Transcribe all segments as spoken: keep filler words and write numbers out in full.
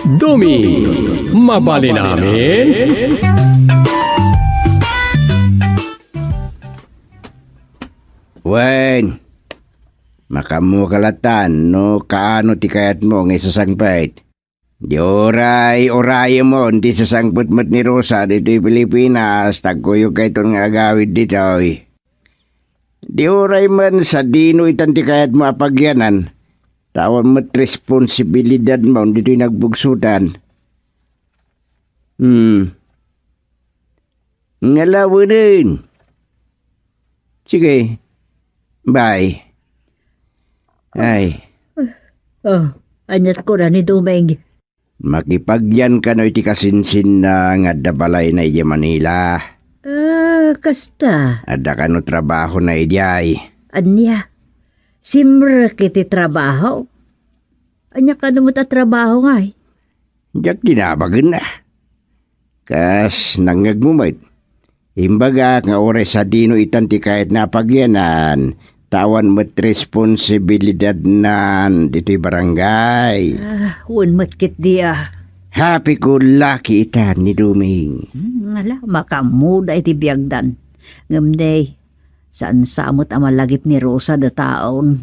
Duming, mabalin amin? Wen, makaammoka latta no kaano ti kayatmo nga isasangpet. Di uray urayemon ti sasangpet met ni Rosa ditoy Pilipinas, ta kuyog kayton nga agawid ditoy. Di uray man sadino itan ti kayatmo a pagyanan, ta awan met responsibilidadmon ditoy nagbugsotan. Hmm. Ngalawenen. Sige. Bye. Ay. Oh, aniat kuna ni Duming? Makipagyan kano iti kasinsinna nga adda balayna idiay Manila. Ah, kasta. Adda kano trabahona idiay? Ania? Simrek iti trabaho? Ania kano met a trabaho ngay? Diak dinabagenna. Kas nangngegmo met, imbagak nga uray sadino itan ti kayatna a pagyanan, ta awan met responsibilidadnan ditoy barangay. Ah, wen met ketdi a. Happy-go-lucky itan ni Duming. Hmm, ala, makaammoda iti biagdan. Ngem ne, saan sa met a malagip ni Rosa dataon.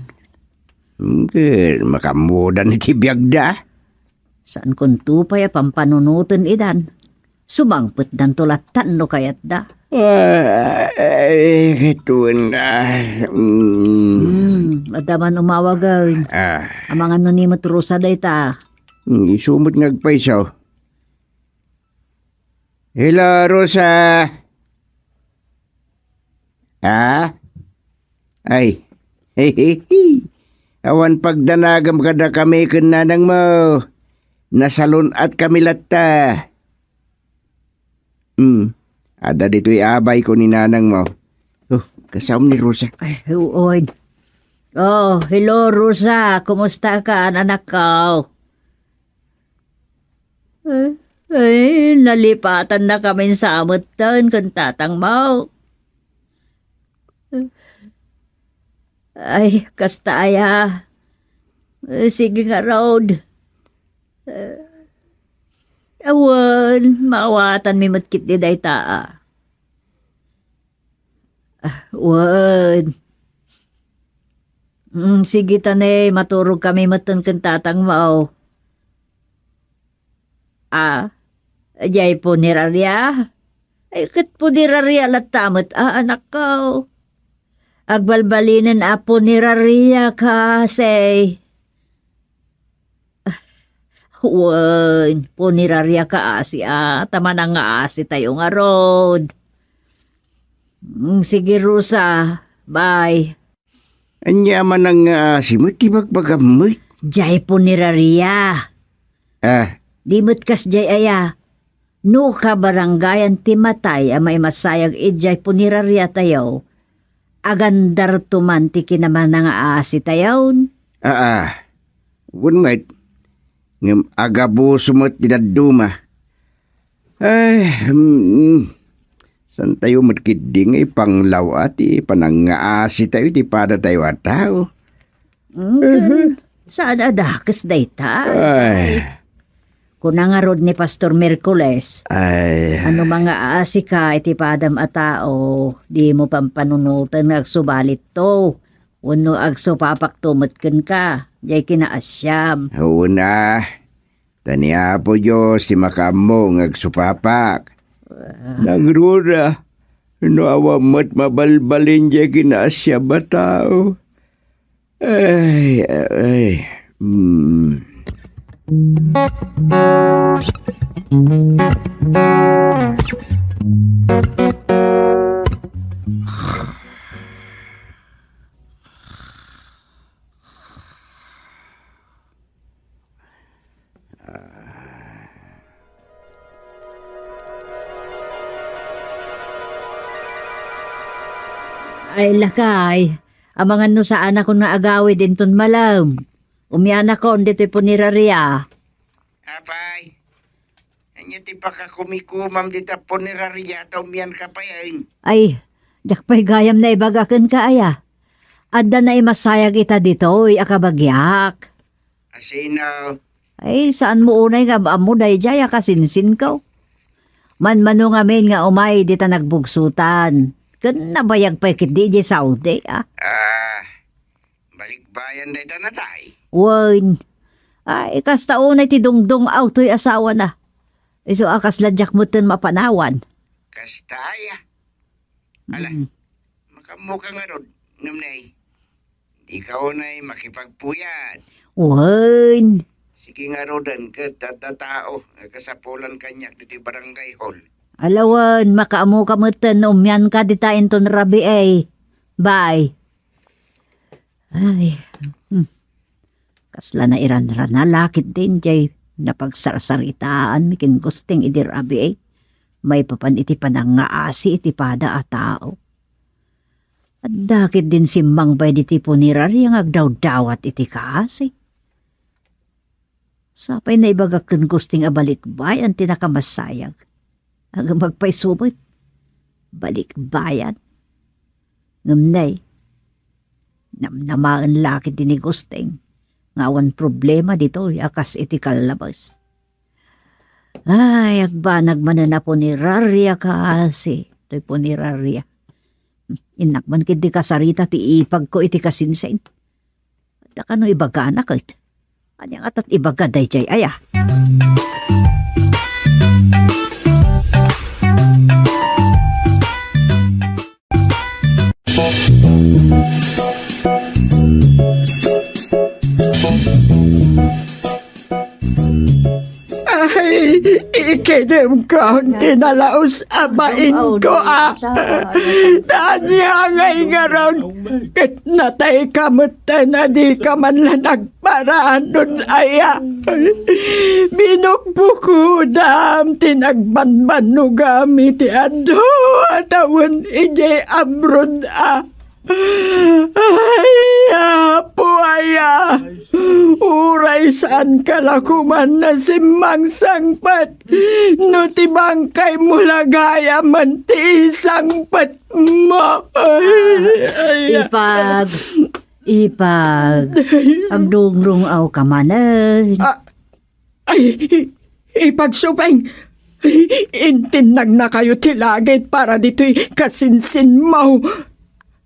Hmm, ket makaammodan iti biagda. Saankonto pay a pampanunoten idan. Sumangpetdanto lattan no kayatda. Ah, eh, ket wen, ah, mm. Hmm, adda man umawagen. Ah. Amangan no ni met Rosa dayta. Hmm, isu met nga agpayso. Hello, Rosa. Ah? Ay. Awan pagdanagam kadakami ken nanangmo. Nasalun-atkami latta. Hmm. Adda ditoy abayko ni nanangmo. Oh, kasaom ni Rosa. Ay, uon. Oh, hello, Rosa. Kumusta ka, anakko? Eh, ay, nalipatannakamin sa metten ken tatangmo. Ay, kasta aya. Eh, sige ngarud. Eh, awan, maawatanmi met ketdi dayta, a. Ah, wen. Mm, sige ta ne, maturogkami metten ken tatangmo. Ah, diay puneraria? Ay, ket puneraria latta met, a, anakko. Agbalbalinen a puneraria kasi. Wen, puneraria ka asi, a, ta manangngaasitayo ngarud. Mm, sige, Rosa. Bye. Ania a manangngaasi met ti bagbagam met? Diay puneraria. Ah. Di met kasdiay aya. No kabarangayan ti matay a maimasayag idiay punerariatayo, agandarto man ti kinamanangaasitayon. Aa, wen met, ngem agabuso met ti dadduma. Ay, mm, saantayo met ketdi nga ipanglaw-a ti panangngaasitayo iti padatayo a tao. Mm, mhm. Saan a dakes dayta? Ay. Kuna ngarud ni Pastor Miracules, ay. Ano mangaasika iti padam a tao, dimo pampanunoten nga agsubalit to, wenno agsupapakto met kenka, diay kinaasiam. Wen a, ta ni Apo Dios ti makaammo nga agsupapak. Ah. Nangruna, no awan met mabalbalin diay kinaasiam a tao. Ay, ay, mm. Ay, lakay. Amangan no saanakon nga agawid inton malem. Umianakon ditoy puneraria. Apay, ania ti pakakumikomam dita puneraria ta umianka pay, en? Ay, diak pay gayam naibaga kenka aya. Adda naimasayag ita ditoy a kabagiak. Asino? Ay, saanmo unay nga am-ammo daydiay a kasinsinko? Manmano ngamin nga umay dita nagbugsotan. Ken nabayag pay ketdi idiay Saudi, ah. Ah, balikbayan dayta natay? Wen. Ay, kasta unay ti dungdung-aw toy asawana. Isu a kasla diak metten mapanawan. Kasta aya? Ala, mm. Makaammoka ngarud, ngem nay, dika unay makipagpuyat. Wen. Sige ngaruden ket adda tao nga kasapulan kaniak ditoy barangay hall. Ala wen, makaammoka metten no umianka dita inton rabii. Bye. Ay, hmm. Kasla nairanrana la ketdin diay napagsarsaritaanmi ken Gusting idi rabii, eh. Maipapan iti panangngaasi iti pada a tao. Adda ketdin simmangpay ditoy puneraria nga agdawdawat iti kaasi. Sapay naibagak ken Gusting a balikbayan ti nakamasayag. Agmagpayso met. Balikbayan. Ngem nay, namnamaen la ketdi ni Gusting nga awan problema ditoy a kas iti kallabes. Ay, agbanag manen a puneraria kaasi, toy puneraria. Innak man ketdi kasarita ti ipagko iti kasinsin. Adda kano ibagana ket? Ania nga tat ibaga daydiay aya? Ay, ikidemkon ti nalaus a bainko, a. Ania ngay ngarud, ket natayka metten a dika man la nagparanod aya. Binukbukodam ti nagbanbannogam iti adu a tawen idiay abroad, a. Ay, Apo aya, uray saanka la koman a simmangsangpet no ti bangkaymo la gayamen ti isangpetmo. Ay, ay, Ipag, Ipag, agdungrung-awka manen. Ah, Ay, i-, ipagsubeng, intinnagnakayo ti langit para ditoy kasinsinmo.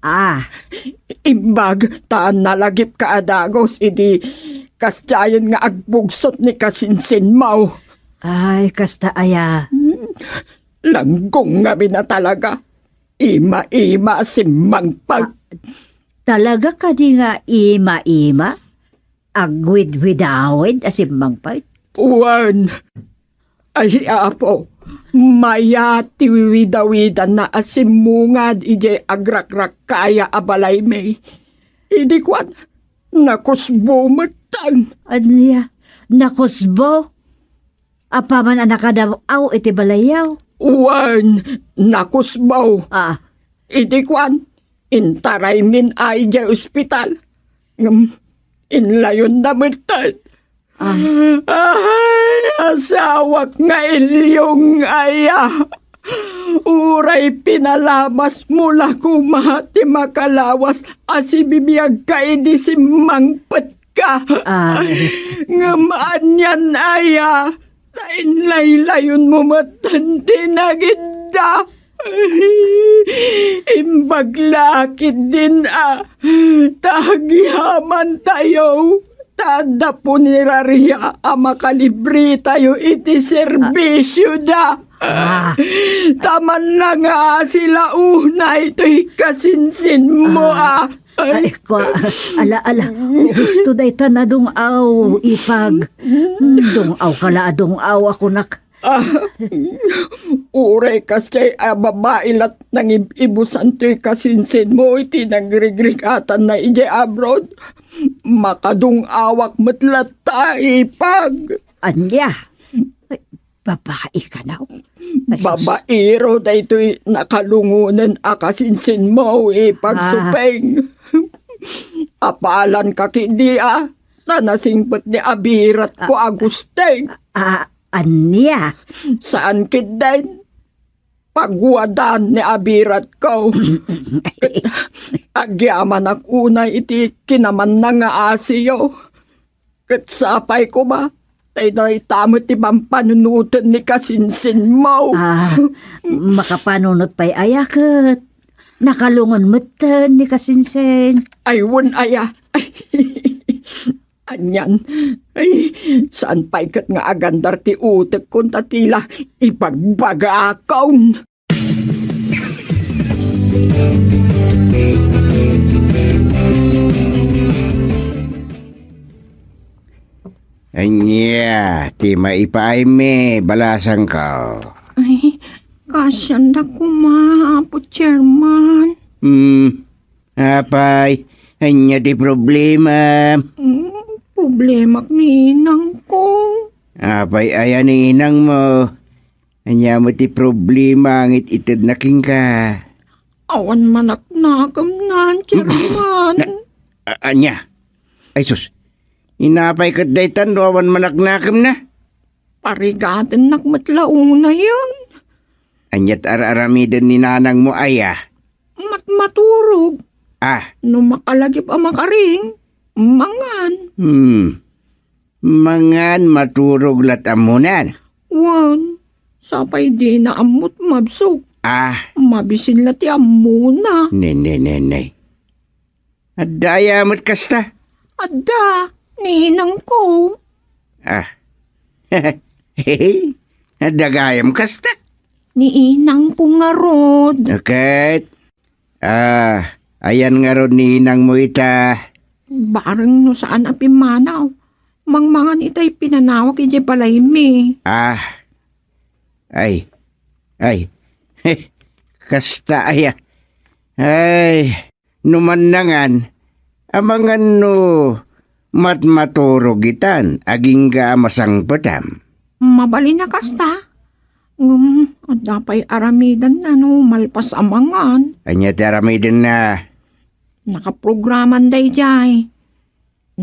Ah. Imbag ta nalagipka a dagus idi kasdiayen nga agbugsot ni kasinsinmo. Ay, kasta aya. Langgong ngamin a talaga. Ima-ima a simmangpet. Ah, talaga kadi nga ima-ima? Agwidwidawid a simmangpet? Wen. Ay, Apo, mayat ti wiwidawidanna a simmungad idiay agrakrakkaya a balaymi. Idi kuan, nakusbo metten. Ania? Nakusbo? Apaman a nakadaw-aw iti balayyo? Wen, nakusbo. Ah. Idi kuan, intaraymin a idiay ospital. Ngem, inlayonna metten. Ah. Ay, asawak nga ilyong aya. Uray pinalamasmo la koma ti makalawas a sibibiagka idi simmangpet ka. Ay. Ngem anian aya, ta inlaylayonmo met ti nagidda. Imbag la ketdin a, ta agyamantayo, ta adda puneraria a makalibretayo iti serbisioda. Ah. Ta mannangaasi la unay toy kasinsinmo, ah. Ay, kua, ala, ala. Husto dayta nadung-aw, Ipag. Dung-aw ka la, dung-aw ako nak. Ah, uray kasdiay a babai lat nangib-ibusan toy kasinsinmo iti nagrigrikatanna idiay abroad. Makadung-awak met latta, Ipag. Ania? Ay, babai ka na. Ay, sus. Babairo daytoy nakalungonen a kasinsinmo, Ipag. Ah. Supeng. Apalan ka ketdi, a, ta nasingpet ni abiratko a Gusting. Ah, ania? Saan ketdin pagwadan ni abiratko. Agyamanak unay iti kinamannangaasiyo. Ket sapay koma, Tay dayta met ti pampanunoten ni kasinsinmo. Ah, makapanunot pay aya ket nakalungon metten ni kasinsin. Ay, wen aya. Ay, anian. Ay, saan pay ket nga agandar ti utekkon ta tila ibagbagaakon. Ania ti maipaaymi, balasangko? Ay, kaasianda koma, Apo Chairman. Hmm, apay, ania ti problema? Mm, problemak ni inangko. Apay aya ni inangmo? Ania met ti problema nga it-itedna kenka? Awan manaknakemnan, Chairman. Na, a-, ania? Ay sus, inapay ket daytan no awan manaknakemna? Parigatennak met la unayen. Ania ti ar-aramiden ni nanangmo aya? Matmaturog. Ah. No makalagip a makaring, mangan. Hmm. Mangan, maturog la't ammonan. Wen, sapay dina ammot mabsog. Ah. Mabisin la ti ammona. Nene, nene. Adda aya met kasta? Adda, ni inangko. Ah. Hey, adda gayam kasta? Ni inangko ngarud. Ket? Ah, ayan ngarud ni inangmo ita? Bareng no saan a pimmanaw. Mangmangan itay pinanawak idiay balaymi. Ah. Ay. Ay. Kasta aya. Ay, no mannangan, amangan no matmaturog itan, agingga a masangpetam. Mabalin a kasta. Ngem, adda pay aramidenna no malpas a mangan. Ania ti aramidenna? Nakaprograman daydiay.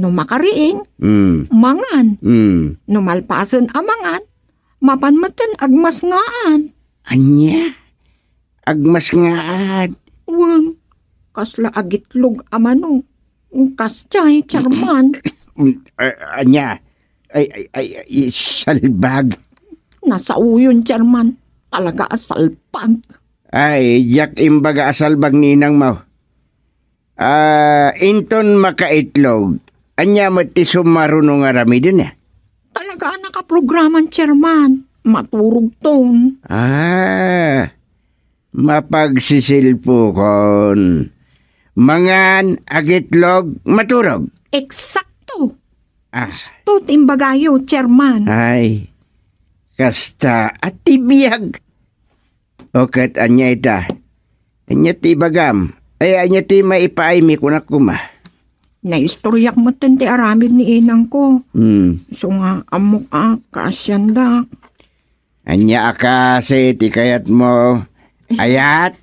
No makariing, Mm. mangan. Mm. No malpasen a mangan, mapan metten agmasngaan. Ania? Agmasngaan? Wen, kasla agitlog a manok. Kasdiay, Chairman. Mm, a-, ania? Ay, ay, ay, ay, salbag. Nasaoyon, Chairman. Talaga a salbag. Ay, diak imbaga a salbag ni inangmo. Ah, inton makaitlog, ania met ti sumaruno nga aramidenna? Talaga a nakaprograman, Chairman. Maturogton. Ah, mapagsisilpukon. Mangan, agitlog, maturog. Eksakto. Ah. Kasto ti imbagayo, Chairman. Ay, kasta a ti biag. O ket ania ita? Ania ti ibagam? Ay, ania ti maipaaymi kunak koma? Naistoryak metten ti aramid ni inangko. Hmm. Isu nga ammok a kaasiandak. Ania a kasi ti kayatmo? Ay. Ayat?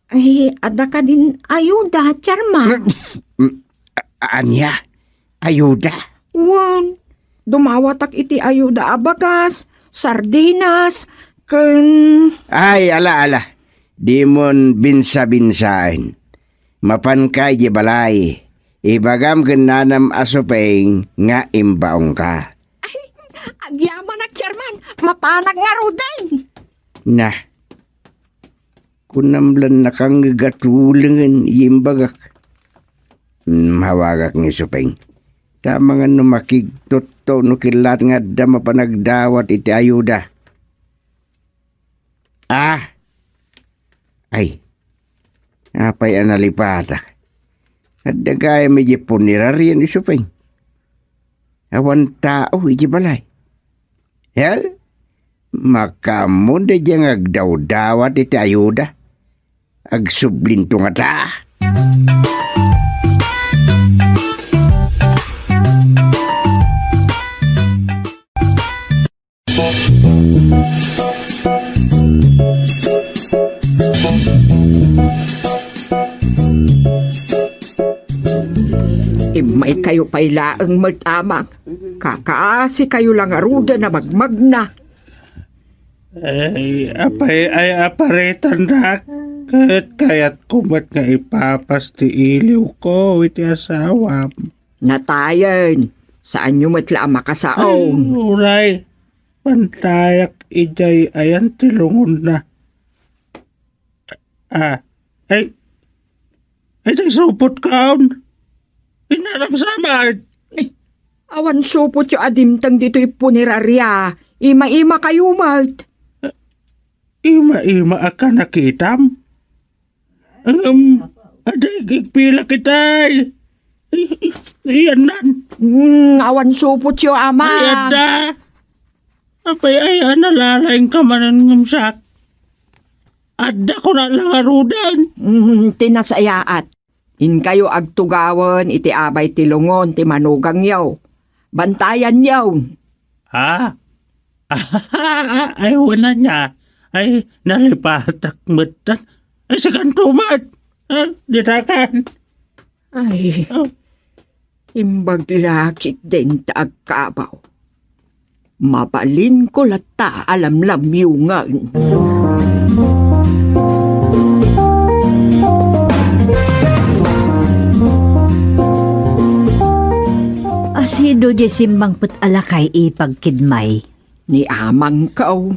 Ay, adda kadin ayuda, Chairman. Mm, a-, ania? Ayuda? Wen, dumawatak iti ayuda a bagas, sardinas, ken Ay, ala, ala. Dimon binsa-binsaen. Mapanka idiay balay. Ibagam ken nanam a Supeng nga imbaonka. Ay, agyamanak, Chairman. Mapanak ngaruden. Na, kunam lan nakangngeg a tulengen ya imbagak. Hmm, hawagak ni Supeng. Ta amangan no makigtutto no kellaat nga adda mapan agdawat iti ayuda. Ah! Ay, apay a nalipatak? Adda gayam idiay punerarya ni Supeng. Awan tao idiay balay. He? Makaammo daydiay nga agdawdawat iti ayuda. Agsublinto ngata. Immaykayo pay laeng met, amak. Kakaasikayo la ngaruden a magmagna. Ay, apay ay aparitannak, ket kayatko met nga ipapas ti iliwko iti asawam. Natayen, Saanyo met la a makasaon. Ay, uray. Pantayak idiay ayan ti lungonna. Ah, ay, ay, tay supot kaon. Inaram sa amat. Eh, awan supotyo a dimteng ditoy punerarya. Ima-ima kayo met. Ima-ima a kanakitam? Ngem, aday, igpila kitay. I-, i-, iyannan. Hmm, awan supotyo, ama. Ay, adda. Apay, ay, a, nalalaing ka manen ngem siak. Adda ko na lang aruden. Hmm, ti nasayaat. Inkayo agtugawen iti abay ti lungon ti manugangyo. Bantayanyo. Ha? Ay, wala niya. Ay, nalipatak met. Ay, sikanto met. Ha? Ditakan. Ay, oh. Imbag la ketdin ta agkabaw. Mabalinko latta a lamlamyungan. Asido diay simmangpet a lakay ipagkidmay. Ni amangko.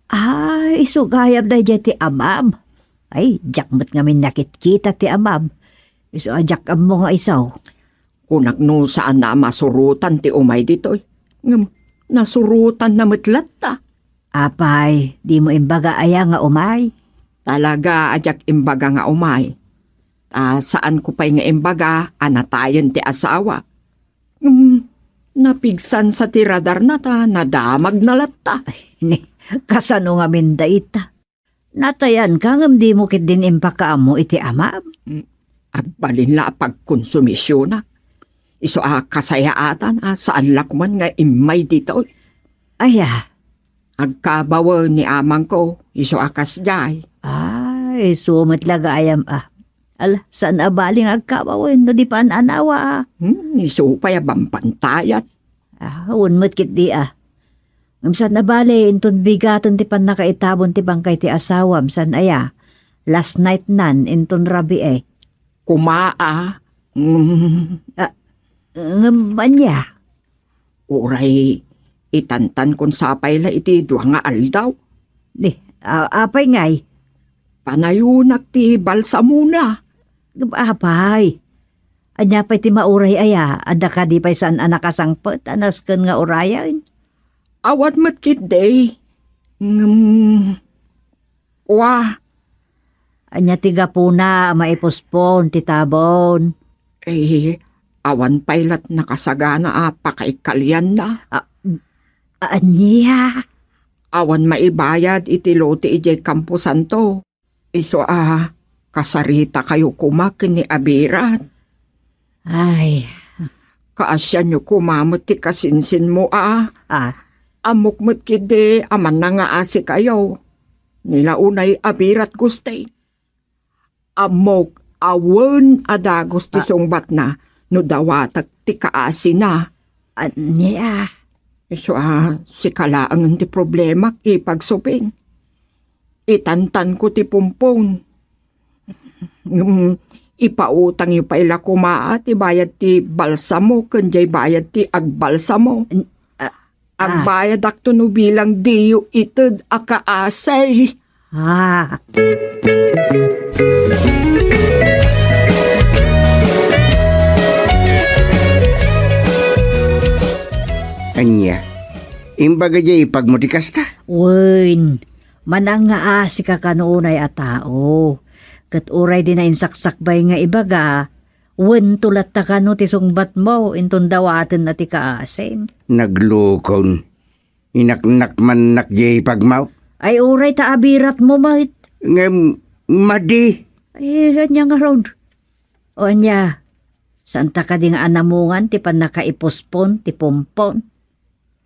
Ay, isu gayam daydiay ti amam. Ay, diak met ngamin nakitkita ti amam. Isu a diak ammo nga isu. Kunak no saan a masurotan ti umay ditoy. Ngem, nasurotanna met latta. Apay, dimo imbaga aya nga umay? Talaga a diak imbaga nga umay. Ta saanko pay nga imbaga a natayen ti asawa. Ngem, napigsansa ti radarna ta nadamagna latta. Ay, ni, kasano ngamin dayta? Natayanka ngem dimo ketdin impakaammo iti amam? Mm, agbalin la a pagkonsumisionak. Isu a kasayaatan a saan la koman nga immay ditoy. Aya? Agkabawen ni amangko, isu a kasdiay. Ay, isu met la gayam a. Ala, saan a bali nga agkabawen no di paan-anawa a. Hmm, isu pay a bambantayan. Ah, wen met ketdi a. Ngem saan a bali, inton bigaten ti pannakaitabon ti bangkay ti asawam, saan aya? Last night nan, inton rabii. Kumaa, mm. Ah, ngem ania? Uray, itantankon sapay la iti dua nga aldaw. Ni, a-, apay ngay? Panayonak ti balsamona. Ngem apay? Ania pay ti mauray aya? Adda kadi pay saan a nakasangpet a nasken nga urayen? Awan met ketdi. Ngem, wa. Ania ti gapuna a maipospon ti tabon? Eh, awan pay lat nakasagana a pakaikalianna. A-, ania? Awan maibayad iti lote idiay Camposanto. Isu a, kasarita kayo koma ken ni Abirat. Ay. Kaasianyo koma met ti kasinsinmo a. Ah. Ammok met ketdi a mannangaasi kayo. Ni la unay Abirat, Gusti. Ammok a wen a dagus ti sungbatna no dawatek ti kaasina. Ania? Isu a, sika laengen ti problemak, ipagsubing. Itantanko ti pumpon. Ngem, ipautangyo pay la koma ti bayad ti balsamo ken diay bayad ti agbalsamo. N-, a-, a. Agbayadakto no bilang diyo ited a kaasi. Ah. Ania? Imbaga diay ipagmo ti kasta? Wen, manangaasika kano unay a tao. Ket uray di nainsaksakbay nga ibaga, wento latta kano ti sungbatmo inton dawatenna ti kaasim. Naglukon. Inaknakmannak diay ipagmo. Ay, uray ta abiratmo met. Ngem, madi. Ay, ania ngarud? O ania, saanta kadi nga anamungan ti pannakaipospon ti pumpon?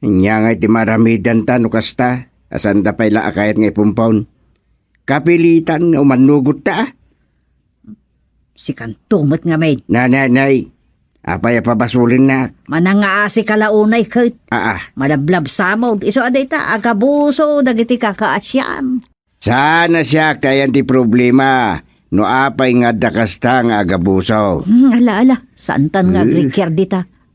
Ania ngay ti maaramidanta no kasta a saanda pay la a kayat nga ipumpon? Kapilitan nga umannugotta. Sikanto met ngamin. Nay, nay, nay. Apay a pabasolennak? Manangaasika la unay ket. Aa. Malablabsamod. Isu a dayta, agabuso dagiti kakaasiam. Saan a siak ti ayan ti problema no apay nga adda kasta nga agabuso. Hmm, ala, ala. Saantan nga Eh. agrikir dita.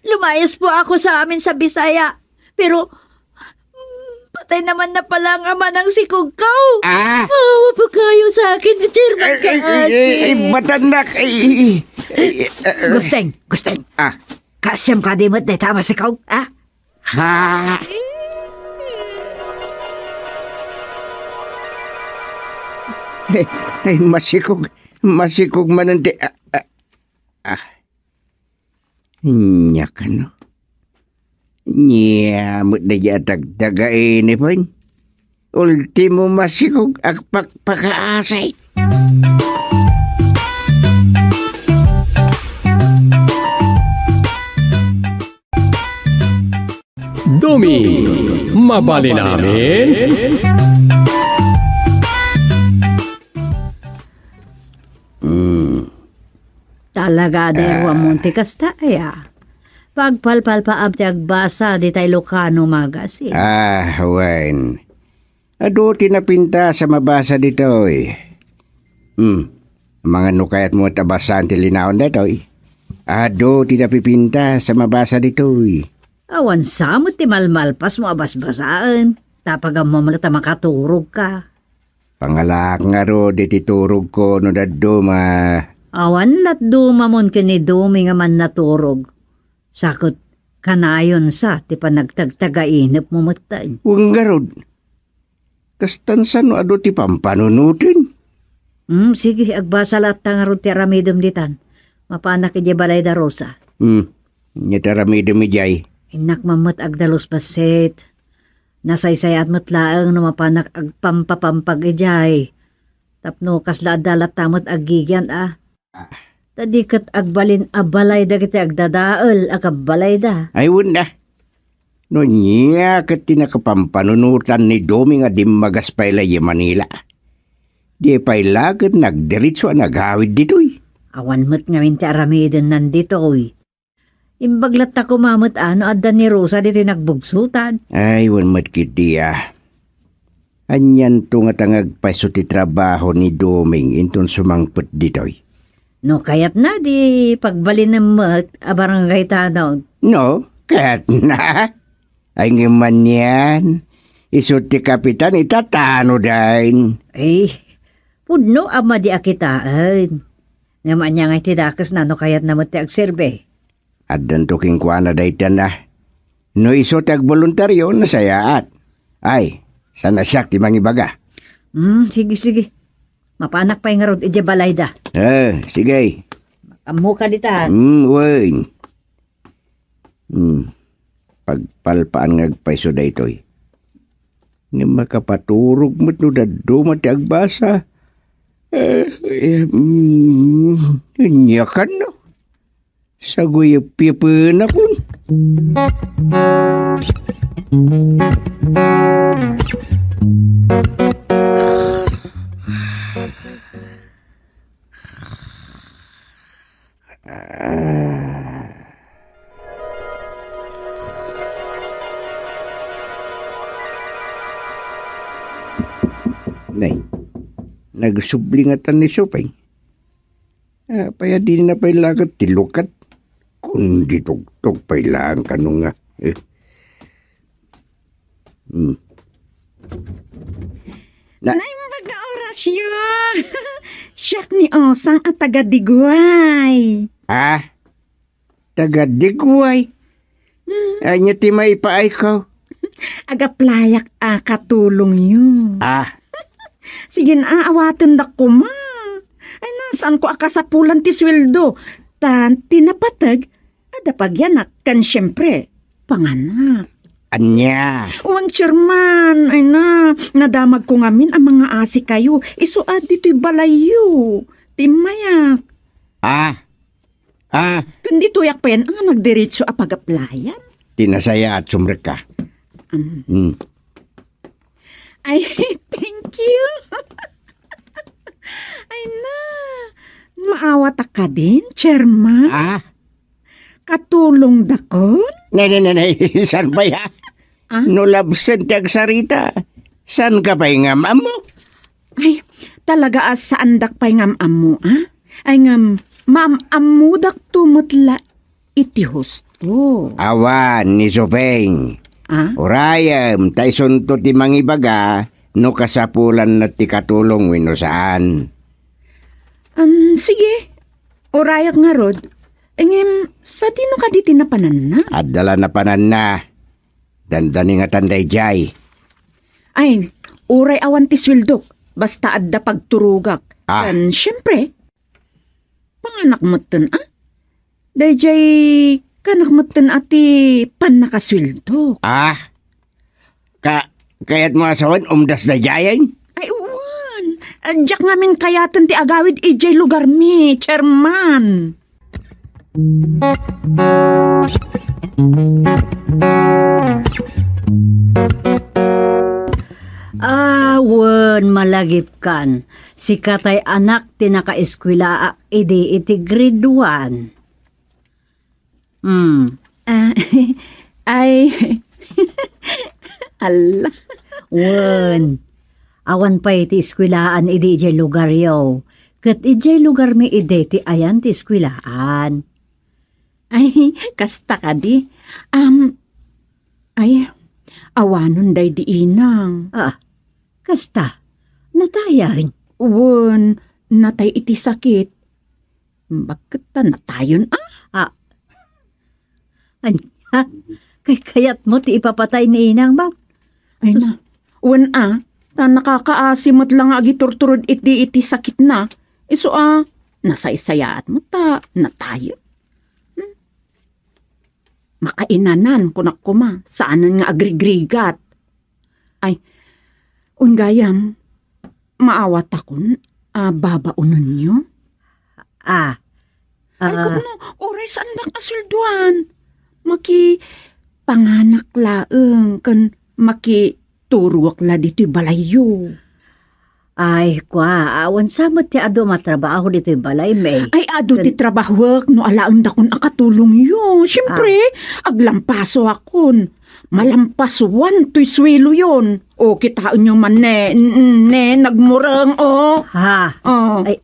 Lumayas po ako sa amin sa Bisaya. Pero, mm, patay naman na pala ang ama ng sikog ko. Ah! Maawa po kayo sa akin, Chairman Ay, ay, ay, Kaasi. Ay, ay, matanak. Ay, ay, ay, ay, ay. Gusteng, Gusteng. Ah. Kaasiam ka di met dayta a masikog, ah? Ha? Ay, ay, masikog. Masikog manen ti, ah, ah, ah. Ania kano? Ania met daydiay a dagdaga, inipen? Ultimo masikog agpakpakaasi. Duming mabalin amin. Mm. Talaga, Derwa Ah. Monte, kasta aya. Pagpalpalpaam ti agbasa dita Ilocano Magazine. Ah, wen. Adu ti napintas a mabasa ditoy. Hmm. Amangan no kayatmo met a basaen ti linaon daytoy. Adu ti napipintas a mabasa ditoy. Awan sa met ti malmalpasmo a basbasaen, ta pagammom met a makaturogka. Pangalaak ngarud iti turogko no dadduma. Awan latdumamon ken ni Domi nga mannaturog. Sa ket kanayon sa ti panagtagtagainepmo metten. Wen ngarud, kastan sa no adu ti pampanunoten? Hmm, sige, agbasa latta ngarud ti aramidem ditan. Mapanak idiay balay da Rosa. Hmm, ania ti aramidem idiay? Innak man met agdalus bassit. Nasaysayaat met laeng no mapanak agpampapampag idiay. Tapno kasla adda latta met agigian a. Ta di ket agbalin a balay dagiti agdadael a kabbalayda. Ay, wen da. No ania ket ti nakapampanunotan ni Domi nga dimmagas pay la idiay Manila? Di pay la ket nagdiretso a nagawid ditoy. Awan met ngamin ti aramidenna ditoy. Imbag latta koma met a no adda ni Rosa ditoy nagbugsotan. Ay, wen met ketdi a. Anianto ngata nga agpayso ti trabaho ni Doming inton sumangpet ditoy? No kayatna, di pagbalinem met a barangay tanod. No, kayatna? Ay, ngem anian, isu ti kapitan ita, tano dayn. Ay, pudno a madi a kitaen. Ngem ania ngay ti dakesna no kayatna met ti agserbi? Addanto kenkuana daytan a. No isu ti agboluntario, nasayaat. Ay, saan a siak ti mangibaga. Hmm, sige, sige. Mapanak pay ngarud idiay balayda. Eh, sige. Ammoka ditan. Hmm, wen. Hmm. Pagpalpaan nga agpayso daytoy. Ngem makapaturog met no dadduma ti agbasa. Eh, eh, hmm, ania kan, no? Saguyep-yepenakon. Nay, nagsubli ngatan ni Supeng. Apay a dina pay laket ti lukat? Kundi tugtog pay laeng kano nga. Eh. Hmm. Na- Naimbag nga orasyo. Siak ni Osang a taga Diguay. Ah? Taga Diguay? Hmm. Ania ti maipaayko? Agaplayak a katulongyo. Ah. Sige na, awatendak koma. Ay na, saanko a kasapulan ti sueldo? Ta ti napateg, adda pagianak, ken siempre, panganak. Ania? Wen, Chairman, ay na, nadamagko ngamin a mangaasikayo. Isu a ditoy balayyo. Timmayak. Ah, Ah. Ken ditoyak pay a nagdiretso a pagaplayan. Ti nasayaat, sumrekka. Um. Hmm. Ay, thank you. Ay na, maawatak kadin, Chairman? Ah? Katulongdakon? Ne, ne, ne, ne, saan ba ya? Ah? No labsen ti agsarita, saan ka pay nga maammo? Ay, talaga a saandak pay nga am-ammo, ah? Ay ngem, maam-ammodakto met la iti husto. Awan, ni Sofeng. Ah? Urayem, ta isunto ti mangibaga no kasapulanna ti katulong wenno saan. Um, sige. Urayak ngarud. Ngem, sadino kadi ti napananna? Adda la napananna. Dandani ngatan daydiay. Ay, uray awan ti sueldok, basta adda pagturogak. Ah. Ken, siyempre, panganak metten, ah? Daydiay, kanak metten a ti pannakasueldok. Ah? Ka-, kayatmo a sawen, umdas daydiayen? Ay, uwan. Diak ngamin kayaten ti agawid idiay lugarmi, Chairman. Awen, malagipkan. Sika tay anak ti nakaeskuelaak idi iti grade one. Hmm. Ah, ay. Ala. Wen, awan pay ti eskuelaan idi idiay lugaryo. Ket idiay lugarmi idi ti ayan ti eskuelaan. Ay, kasta kadi. Am, ay, awanon daydi inang. Ah, kasta. Natayan. Wen, natay iti sakit. Bakit ta natayon, ah? Ah. Ania? Kay kayatmo ti ipapatay ni inang, ba? Ay na. Wen, ah, ta nakakaasi met la nga agiturturod iti, iti sakitna. Isu, ah, nasaysayaat met ta natayon. Hmm? Makainanan, kunak koma, saanen nga agrigrigat. Ay, unggayam, maawatakon a babaonenyo? Ah, Ay, ah, kupno, uray saandak a sueldoan. Makipanganak laeng ken makituroak la ditoy balayyo. Ay, kua, awan sa met ti adu a matrabaho ditoy balay, may. Ay, adu ti Ken- trabahoek no alaendakon a katulongyo. Siyempre, Ah. aglampasoakon. Malampasuan toy sueloyon. O, kitaenyo man ne, n-, n-, ne, nagmureng, o. Ha? O. Ay.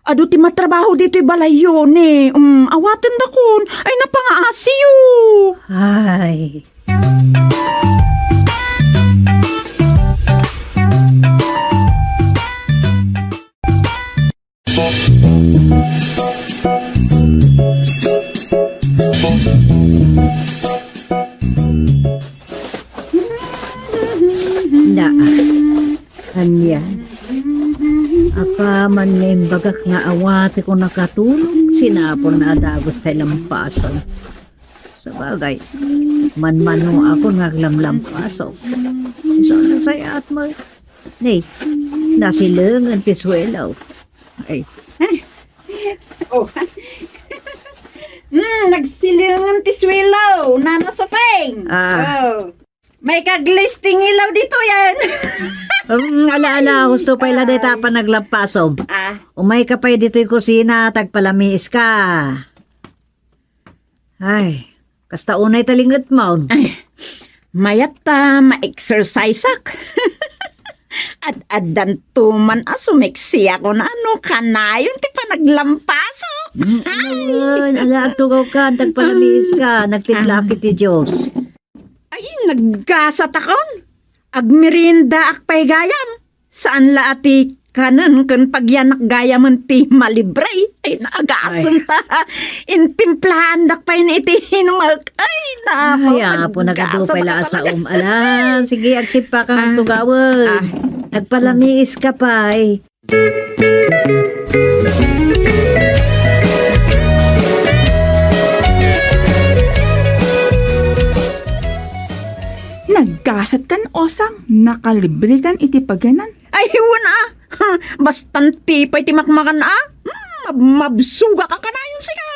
Adu ti matrabaho ditoy balayyo, ne. Um, awatendakon. Ay, napangaasiyo. Ay. Naa. Ania? Apaman nga imbagak nga awatekon a katulong, sinapon nga adagus tay lampason. Sabagay, manmanoakon nga aglamlampasok. Isu a nasayaat mo. Ni, nasilengen ti suelo. Ay. Oh. Hmm, nagsilengen ti suelo, Nana Sofeng. Ah. Oh. May kaglis ti ngilaw ditoyen. Hmm, ala, ala, husto pay la dayta a panaglampasom. Ah. Umayka pay ditoy kusina, tagpalamiiska. Ay, kasta unay talingetmon. Ay, mayat ta ma-exerciseak. Ad-addanto man a sumeksiak no kanayon ti panaglampasok. Mm, ay. Ala, agtugawka, tagpalamiiska, nagtiplaak iti Dios. Ay, naggasatakon. Agmeriendaak pay gayam. Saan la a ti kanen ken pagyanak gayamen ti malibre. Ay, naagasem ta. Intimplaandak pay ni iti inumek. Ay, nako, Ay, apo, nagadu pay la a saom. Ala, sige, agsipaka nga tugaweg. Ah. Agpalamiiska pay. Naggasat kan usam, nakalibre kan iti pagyanan. Ay, wen a! Bastan ti pay ti makmakan a! Hmm, mab-, mabsugak a kanayon sika!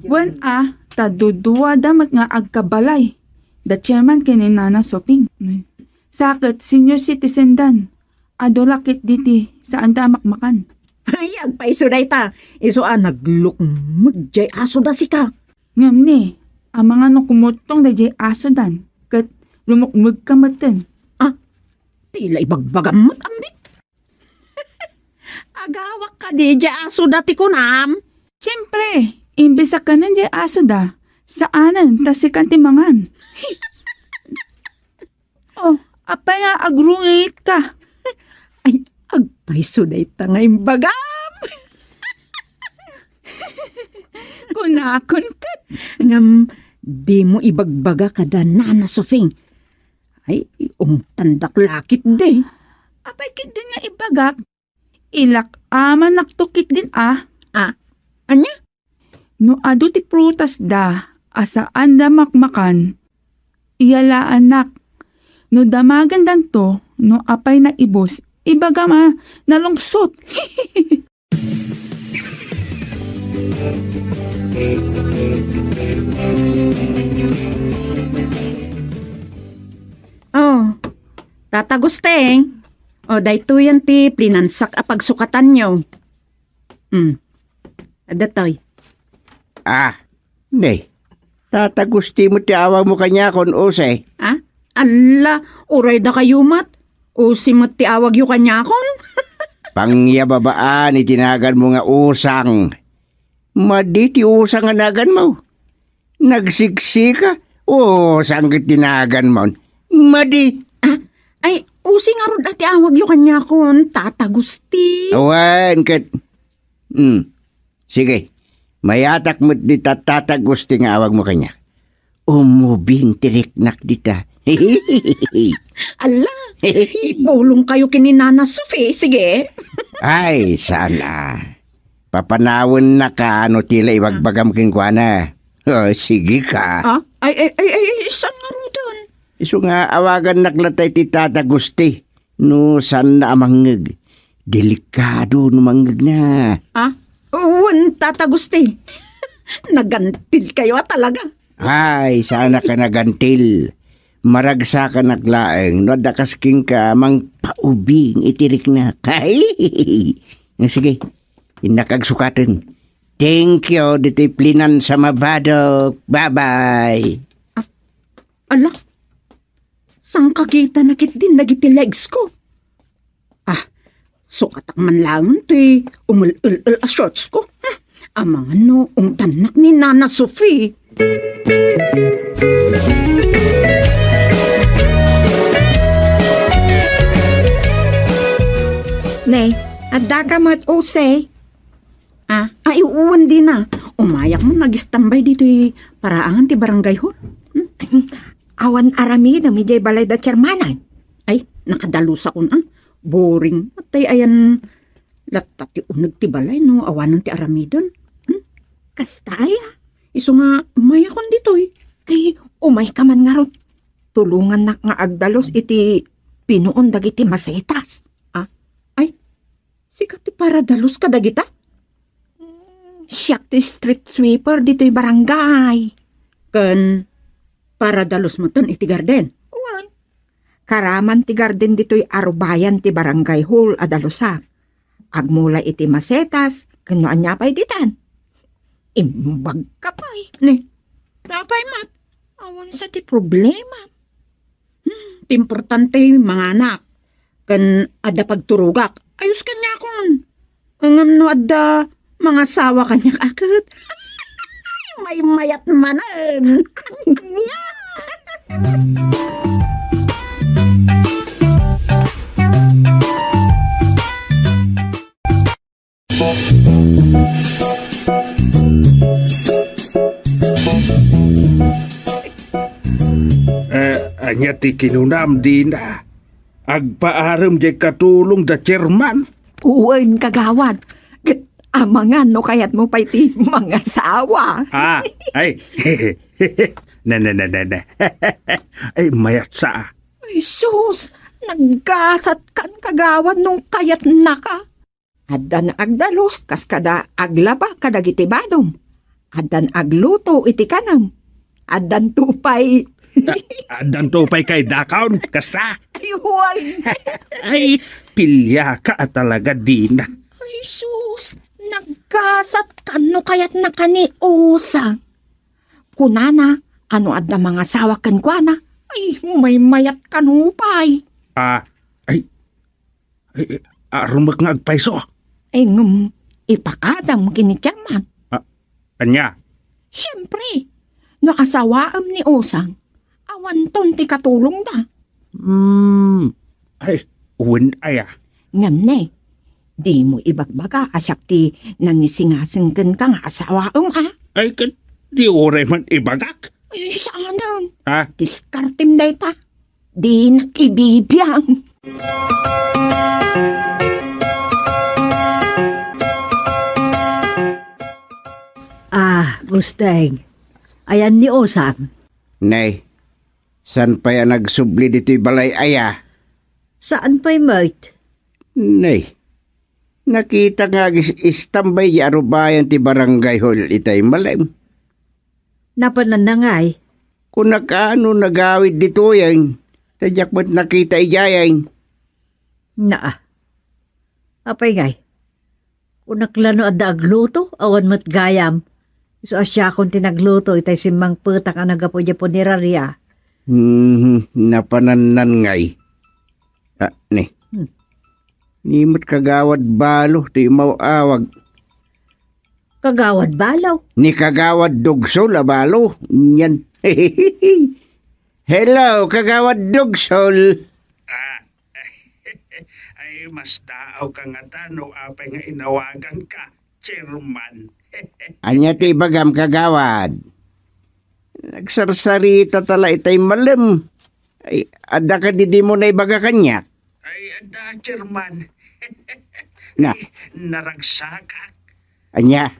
Wen a, ta duduada met nga agkabalay. Da chairman ken ni Nana Soping. Sa ket senior citizen dan. Adu la ketdi ti saanda a makmakan. Ay, agpayso dayta. Isu a naglukmeg jay aso da sika. Ngem ni, amangan no kumuttong dayjay aso dan, ket lumukmegka metten. Ah, ti la ibagbagam met, ambi. Agawak kadi jay aso da ti kunam? Siempre, imbes a kanen jay aso da, saanen ta sikan ti mangan. Oh, apay nga agrungit ka? Ay, agpayso dayta nga imbagam. Kunakon ket. Ngem, dimo ibagbaga kada Nana Sofing. Ay, ungtandak la ketdi. Apay ketdin nga ibagak? Ilak-amanakto ketdin a. Ah, ania? No adu ti prutasda a saanda makmakan, iyalaanak. No damagendanto, no apay naibus, ibagam a nalungsot. Oh, Tata Gusteng. Oh, daytoyen ti plinansak a pagsukatanyo. Hmm. Adda toy. Ah, ne. Tata Gusti met ti awagmo kaniakon, Use. Ah? Alla, uray dakayo met. Use met ti awagyo kaniakon. Pangyababaan iti naganmo nga usang. Madi ti usang a naganmo. Nagsiksika, usang ket ti naganmo. Madi. Ah, ay, usi ngarud a ti awagyo kaniakon, Tata Gusti. Awan ket, hmm. Sige, mayatak met dita, Tata Gusti nga awagmo kaniak. Umubing ti riknak dita. Ala, ipulongkayo ken ni Nana Sophie, sige. Ay, saan a. Papanawennaka no ti la ibagbagam kenkuana. Oh, sige ka. Ah, ay, ay, ay, ay, ay, saan ngaruden? Isu nga awagannak latta iti Tata Gusti. No saanna a mangngeg, delikado no mangngegna. Ah? Wen, Tata Gusti. Nagantilkayo a talaga. Ay, saanka nagantil. Maragsakanak laeng no adda kas kenka mangpaubing iti riknak. Ay! Nga sige, innak agsukaten. Thank you, ditoy plinan sa mabadok. Bye-bye. Ah, ala, saan ka kita na ketdin dagiti legs ko? Ah, sukatak man laeng ti umul-ul-ul a shorts ko. Hmm, amangan no ungtannak ni Nana Sophie. Ne, adda ka met, Ose? Ah, ay, wen dina. Umayak man nagistambay ditoy paraangan ti barangay hall. Hmm? Awan aramidem idiay balay da chairmanan. Ay, nakadalusakon, ah. Boring. Matay ayan latta ti uneg ti balay no awanen ti aramiden. Hmm? Kasta aya. Isu nga umayakon ditoy. Ay, umayka man ngarud. Tulongannak nga agdalus iti pinuon dagiti masetas. Ah, ay, sika ti paradalus kadagita? Siak ti street sweeper ditoy barangay. Ken paradalus metten iti garden? Wen. Karaman ti garden ditoy arubayan ti barangay hall a dalusak. Agmula iti masetas, ken no ania pay ditan. Imbag ka pay. Ne, apay met? Awan sa ti problema. Hmm, ti importante, manganak. Ken adda pagturogak. Ayos kaniakon. Ngem no adda mangasawa kaniak a ket, maymayat manen. Ania? Eh, ania ti kinunam, Dina? Agpaarem diay katulong da chairman? Wen, kagawad. Ket amangan no kayatmo pay ti mangasawa. Ah, ay. Ne, ne, ne, ne, ne. Ay, mayat sa. Ay, sus! Naggasat kan, kagawad, no kayatnaka. Addan agdalus kas kada aglaba kadagiti badom. Addan agluto iti kanem. Addan tupay. A-, addan tupay kay dakon, kasta? Ay, huwag. Ay, piliaka a talaga, Dina. Ay, sus, naggasat kan no kayatnaka ni Usang. Kunana, a no adda mangasawa kenkuana, ay, maymayat kano pay. Ah, ay, Ay, ay, arumek nga agpayso. Ay, ngem, ipakadam ken ni chairman. Ah, ania? Siempre, no asawaem ni Usang, awanton ti katulongda. Hmm. Ay, wen aya. Ngem ne, dimo ibagbaga a siak ti nangisingasing kenka nga asawaem, a? Ay, ket di uray man ibagak. Ay, saanen. Ha? Diskartem dayta. Dinak ibibiang. Ah, Gusteng. Ayan ni Osang. Nay, saan pay a nagsubli ditoy balay aya? Saan pay met? Nay, nakita nga agis-, istambay di arubayan ti barangay hall itay malem. Napanan na ngay? Kunak a no nagawid ditoyen, ta diak met nakita idiayen. Naa. Apay ngay? Kunak la no adda agluto, awan met gayam. Isu a siakon ti nagluto, itay simmangpetak a naggapu idiay punerarya. Hmm, napanannan ngay. Ah, ni. Hmm. Ni met Kagawad Balo ti imaw-awag. Kagawad Balo? Ni Kagawad Dugsol a Balo. Nyan. Hello, Kagawad Dugsol. Ah, ay, mas daaw ka ngata no apay nga inawagan ka, Chairman. Ania ti ibagam, Kagawad? Nagsarsarita ta la itay malem. Ay, adda kadi dimo naibaga kaniak? Ay, adda, Chairman. Na. Ay, naragsakak. Ania?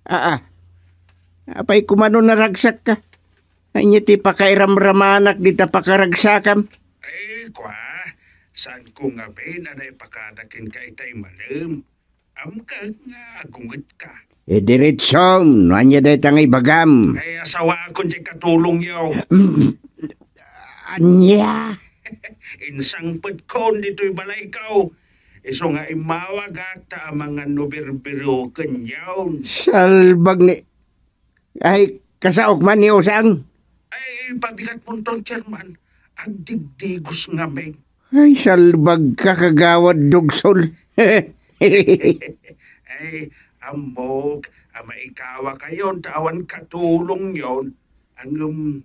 Aa. Apay kumano naragsak ka? Ania ti pakairamramanak dita pakaragsakam? Ay, kua, saan ko ngamin a naipakada kenka itay malem. Amkak nga agungetka. E, diretsom, no ania dayta nga ibagam? Ay, asawaakon diay katulongyo. Ania? Insangpetkon ditoy balayko. Isu nga immawagak ta amangan no birbirokenyon. Salbag ni, ay, kasaok man ni Usang? Ay, pabigatmonto, Chairman. Agdigdigos ngamin. Ay, salbag ka, Kagawad Dugsol. Ay, ammok a maikawakayon ta awan katulongyon. Ngem,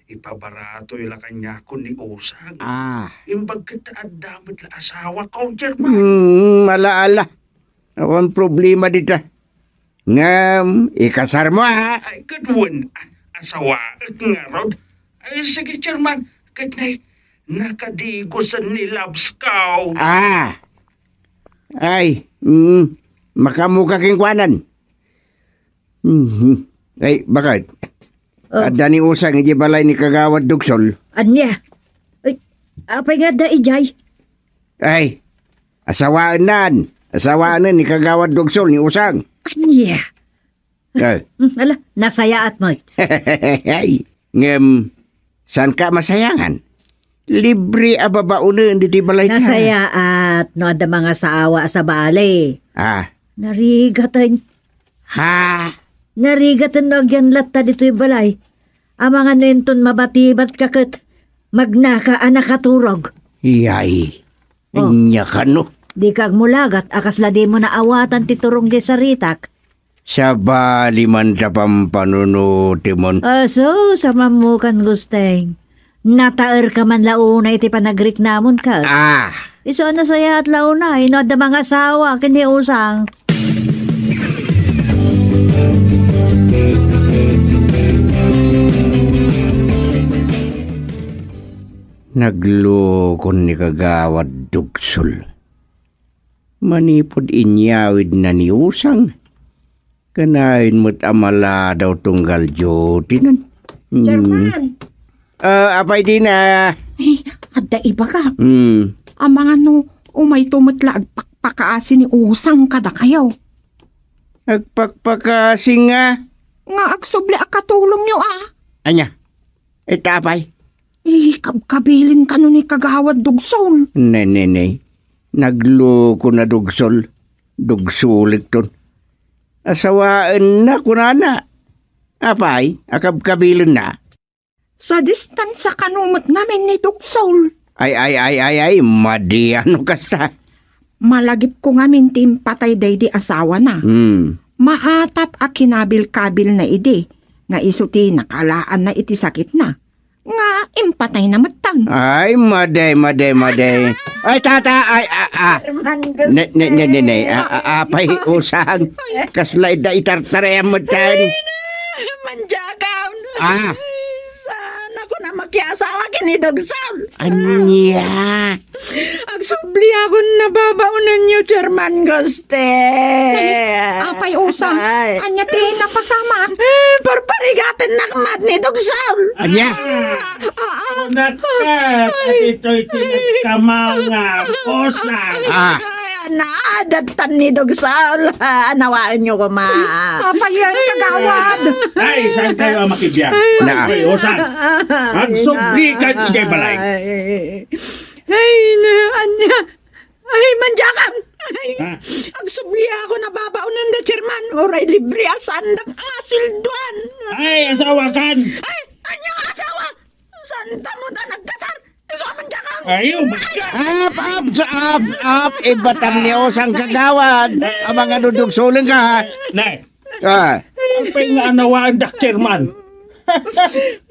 ipabaratoy la kaniakon ni Usang. Ah. Imbag ket ta adda met la asawako, Chairman. Hmm, ala, ala. Awan problema dita. Ngem, ikasarmo, ha? Ay, ket wen, a-, asawaek ngarud. Ay, sige, Chairman. Ket nay, nakadigosen ni Labs ko. Ah. Ay, mm, makaammoka kenkuana. Mhm. Ay, bakit? Oh. Adda ni Usang idiay balay ni Kagawad Dugsol. Ania? Ay, apay nga adda idiay? Ay, asawaennan. Asawaenen ni Kagawad Dugsol ni Usang. Ania? Eh. Hmm, ala, nasayaat met. Ay, ngem, saanka masayangan? Libre a babaonen ditoy balayta. Nasayaat no adda mangasaawa a sabali. Ah. Narigaten. Ha? Narigaten no agyan latta ditoy balay. Amangan no inton mabatibatka ket magnaka a nakaturog. Iyay. Oh. Ania kano? Dika agmulagat a kasla dimo naawatan ti turong diay saritak. Sabali man ta pampanunotemon. Aso, sa mammukan, Gusteng. Nataerka man la unay iti panagriknamonka. Ah. Isu a nasayaat la unay no adda mangasawa ken ni Usang. Naglukon ni Kagawad Dugsol. Manipud inyawidna ni Usang, kanayon met a maladaw tunggal duty-nan. Hmm. Chairman! Ah, apay dina? Ay, adda ibaga. Hmm. Amangan no, umayto met la agpakpakaasi ni Usang kadakayo. Agpakpakaasi nga? Nga agsubli a katulongyo, a. Ania? Ita apay? Eh, kabkabilin kano ni Kagawad Dugsol. Ne, ne, ne. Naglukon a Dugsol. Dugsolekton. Asawaenna, kunana. Apay, a kabkabilinna? Sa distansa kano met ngamin ni Dugsol. Ay, ay, ay, ay, ay, madi no kasta. Malagipko ngamin ti impatay daydi asawana. Hmm. Maatap a kinabilkabilna idi, nga isu ti nakalaanna iti sakitna. Nga impatayna metten. Ay, madi, madi, madi. Ay, tata, ay, a, a. Herman, Ne, ne, ne, ne, ne. A, a, apay, Usang. Kasla ida itartarayan metten. Ay, na, manjakam. Ah. Ay, saan ako na makiasawa ken ni Dugsol? Ania? Agsubli akon nababaonenyo, Chairman Guste. Ay, apay, Usang. Ay. Ania ti napasamak? Eh, parparigatennak met ni Dugsol. Ania? Ah, ah, ah. Kunaka, ay, ditoy ti nagkamangam, Usang. Ah. Ay, naadattan ni Dugsol. Ah, anawaenyo koma. Apay, Kagawad? Ay, saan kayo ang makibiyak? Ay. Na. Ay, Usang. Agsubli ka idiay balay. Ay. Ay, na, ania? Ay, manjakam! Ay, ha? Agsubli ako nababaonen da, Chairman. Uray libre a saandak nga sweldoan. Ay, asawa kan! Ay, ania nga asawa? Saan ta met a nagkasar? Isu a manjakam! Ay, umalis ka! Ap, ap, sa ap, ap, ibatam ni Osang kagawad. Amang ano dugsulen ka, ha? Nay, Ah, ang pay nga anawaan dak, chairman.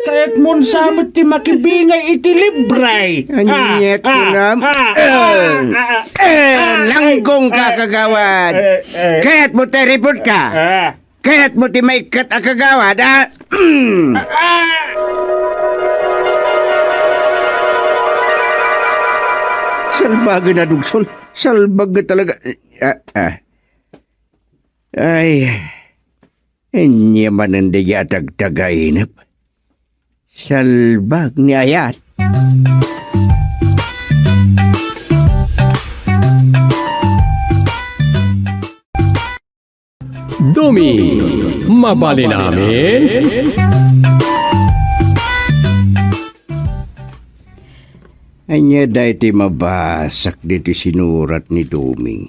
Kayat mo sa met ti makibingay iti libre. Aniat ko nam. Ah, ah, ah, ah, ah, Eh, ah, langgong ka, ay, kagawad. Eh, eh. Kayat mo ti report ka. Ah. Kayat mo ti maikkat a kagawad, ah? Ah! Salbagen a dugsol. Salbag nga talaga. Ah, ah. Ay, ania manen daydi a tagtagainep. Salbag ni Ayat. Doming, mabalin amin? Ania daytoy mabasak ditoy sinurat ni Doming?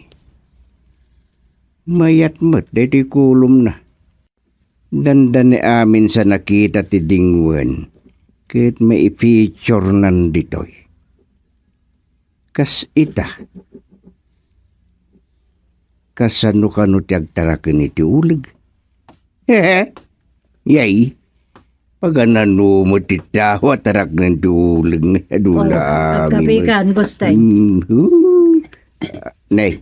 Mayat met daytoy kolumna. Dandani amin sa nakita ti dingwen ket maifeaturenan ditoy. Kas ita, kasano kano ti agtaraken iti uleg? Hehe. Yay. Paganano met ti tao a taraknen ti uleg nga adula amin. Agkapikan, Gustay. Mm, huh. Nay,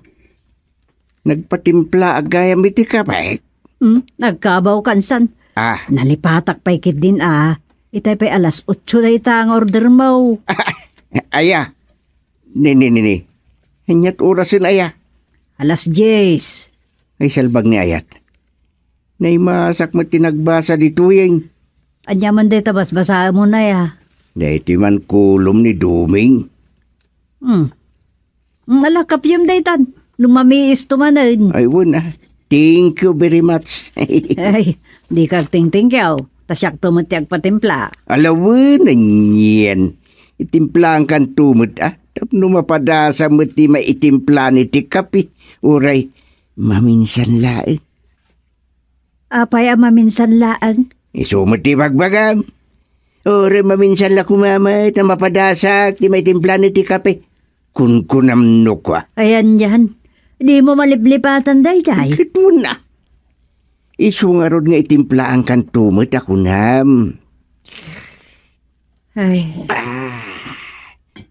nagpatimpla gayam iti kape? Hmm, nagkabaw kansan. Ah. Nalipatak pay ketdin a. Itay pay alas otso dayta nga order mo. Aya. Ni, ni, ni, ni. Aniat orasen aya? Alas dies. Ay, salbag ni Ayat. Naimasak met ti nagbasa ditoy, eh. Ania man dayta basbasaem mo, Nay, a? Daytoy man kolum ni Doming. Hmm. Hmm, ala, kapyem daytan. No mamiisto manen. Ay, wen, ah. Thank you very much. Ay, dika agtingtingkew. Ta siakto met ti agpatimpla. Ala, wen, anian. Itimplaankanto met, ah. Tapno mapadasa met ti maitimplaan iti kape. Uray, maminsan laeng. Apay a maminsan laeng? Isu met ti ibagbagam. Uray maminsan la koma met a mapadasak ti maitimplaan iti kape. Kunkunam no kua. Ayan, yan. Dimo maliplipatan daydiay. Ket wen a. Isu ngarud nga itimplaankanto met a kunam. Ay. Ah,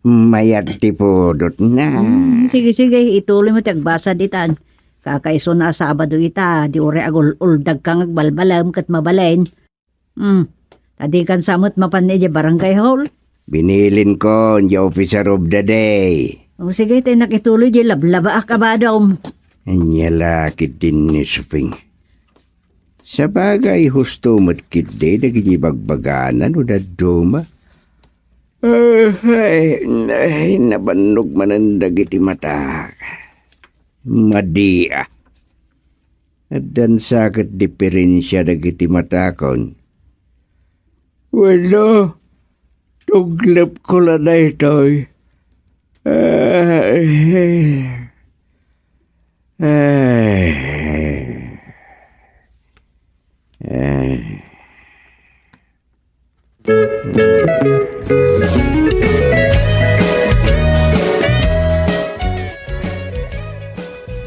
mayat ti pudotna. Hmm, sige, sige. Ituloy mo ti agbasa ditan. Kakaisuna a Sabado ita, di uray agul-uldag ka nga agbalbalem ket mabalin. Hmm. Ta dikan sa met mapan idiay barangay hall? Binilinko idiay officer of the day. O sige, tay nakituloy di lablabaak a badom. Ania la ketdin ni Suping. Sabagay, husto met ketdi dagiti bagbagana no dadduma. Ay, ay, nabannog manen dagiti matak. Madi a. Addan sa ket diferensia dagiti matakon. Wenno, tuglepko la daytoy. Ay. Ay. Ay.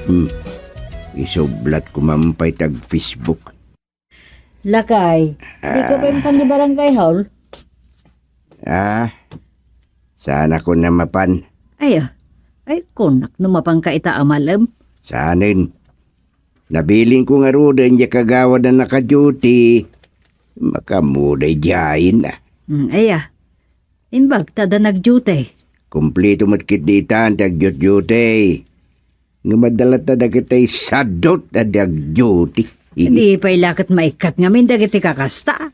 Hmm. Isublat ko man pay ti ag-Facebook. Lakay, di ka pay mapan di barangay hall? Ah, saanakon a mapan. Ay, ah. Ay, kunak no mapanka ita a malem. Saanen. Nabilinko ngaruden diay kagawad a naka-duty. Makaammoda idiayen a. Hmm, aya. Imbag ta adda nag-duty. Kumpleto met ketdi itan ti ag-duty. Ngem adda latta dagiti sadot a di ag-duty. Di pay la ket maikkat ngamin dagiti kakasta.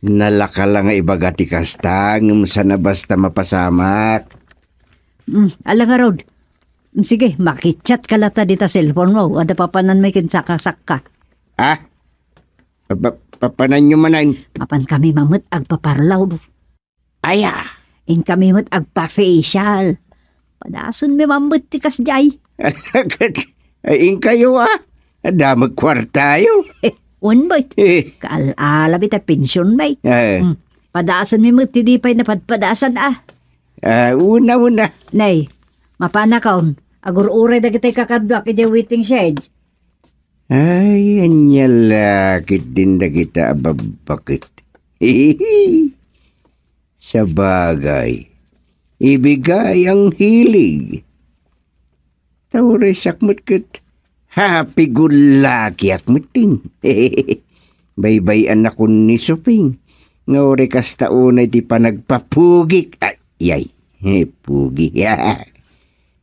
Nalaka la nga ibaga ti kasta, ngem saan a basta mapasamak. Hmm, ala ngarud. Sige, makichat ka latta dita cellphone mo. Adda papananmi ken sakasakka. Ah? Pa-, pa-, papananyo manen? Mapankami man met agpaparlor. Aya. Inkami met agpa-facial. Padasenmi man met ti kasdiay. Ay, inkayo, ah. Adda met kuartayo. Eh, wen met. Eh. Kaal-ala met a pension met. Eh. Hmm. Padasenmi met ti di pay napadpadasan, ah. Ah, una, una. Nay, mapanakon. Agur-uray dagiti kakaduak idiay waiting shed. Ay, ania la ketdin dagita a babbaket. Sabagay, ibigay ang hilig. Tawresiak met ket happy-go-lucky-ak metten. Baybay-annakon ni Suping nga uray kasta unay ti panagpapugik. Ay, ay, eh, pugi.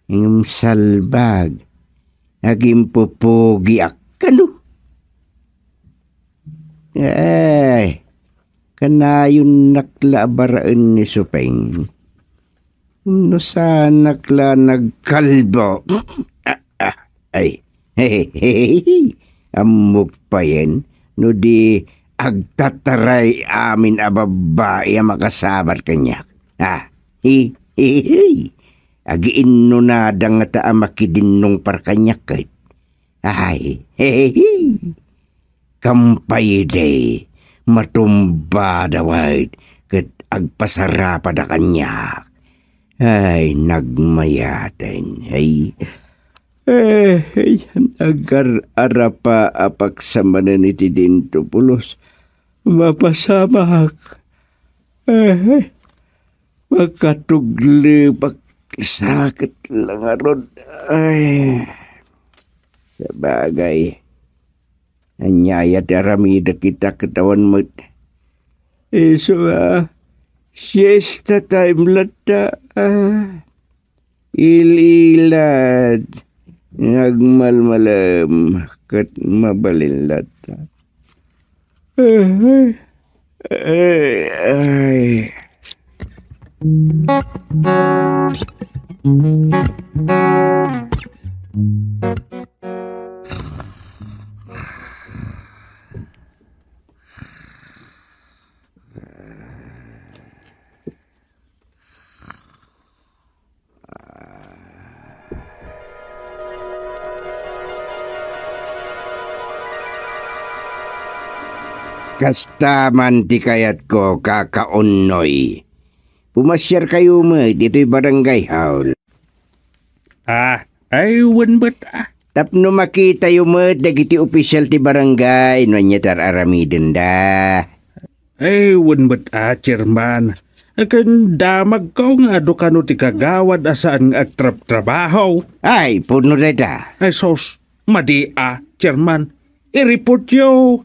Ngem salbag, agimpupugiak kano. Ay, kanayonnak la a baraen ni Suping. No saanak la nagkalbo. Ah, ah, ay. Ammok payen no di agtataray amin a babbai a makasabat kaniak. Ah, hi, hi, hi. Agiinnunada ngata a makidinnong para kaniak ket. Ay, hi, hi, hi. Kam pay idi matumbada met ket agpasarapada kaniak. Ay, nagmayaten. Ay, eh, ay, nagar-arapa a paksamanen iti dinto pulos. Mapasamak. Eh, makatuglepak. Sakit la ngarud. Ay, sabagay. Ania aya ti aramidek ita ket awan met? Isu a, siesta time latta, ah. Ililad, nagmalmalem, ket mabalin latta. Ay, ay, ay. Kasta man ti kayatko, Kaka Unnoy. Pumasyarkayo met ditoy barangay hall. Ah, ay, wen met, ah. Tapno makitayo met dagiti opisyal ti barangay no ania ti ar-aramidenda. Ay, wen met, ah, Chairman. Ken damagko nga adu kano ti kagawad a saan nga agtrabtrabaho. Ay, pudno dayta. Ay, sus, madi, ah, Chairman. I-reportyo.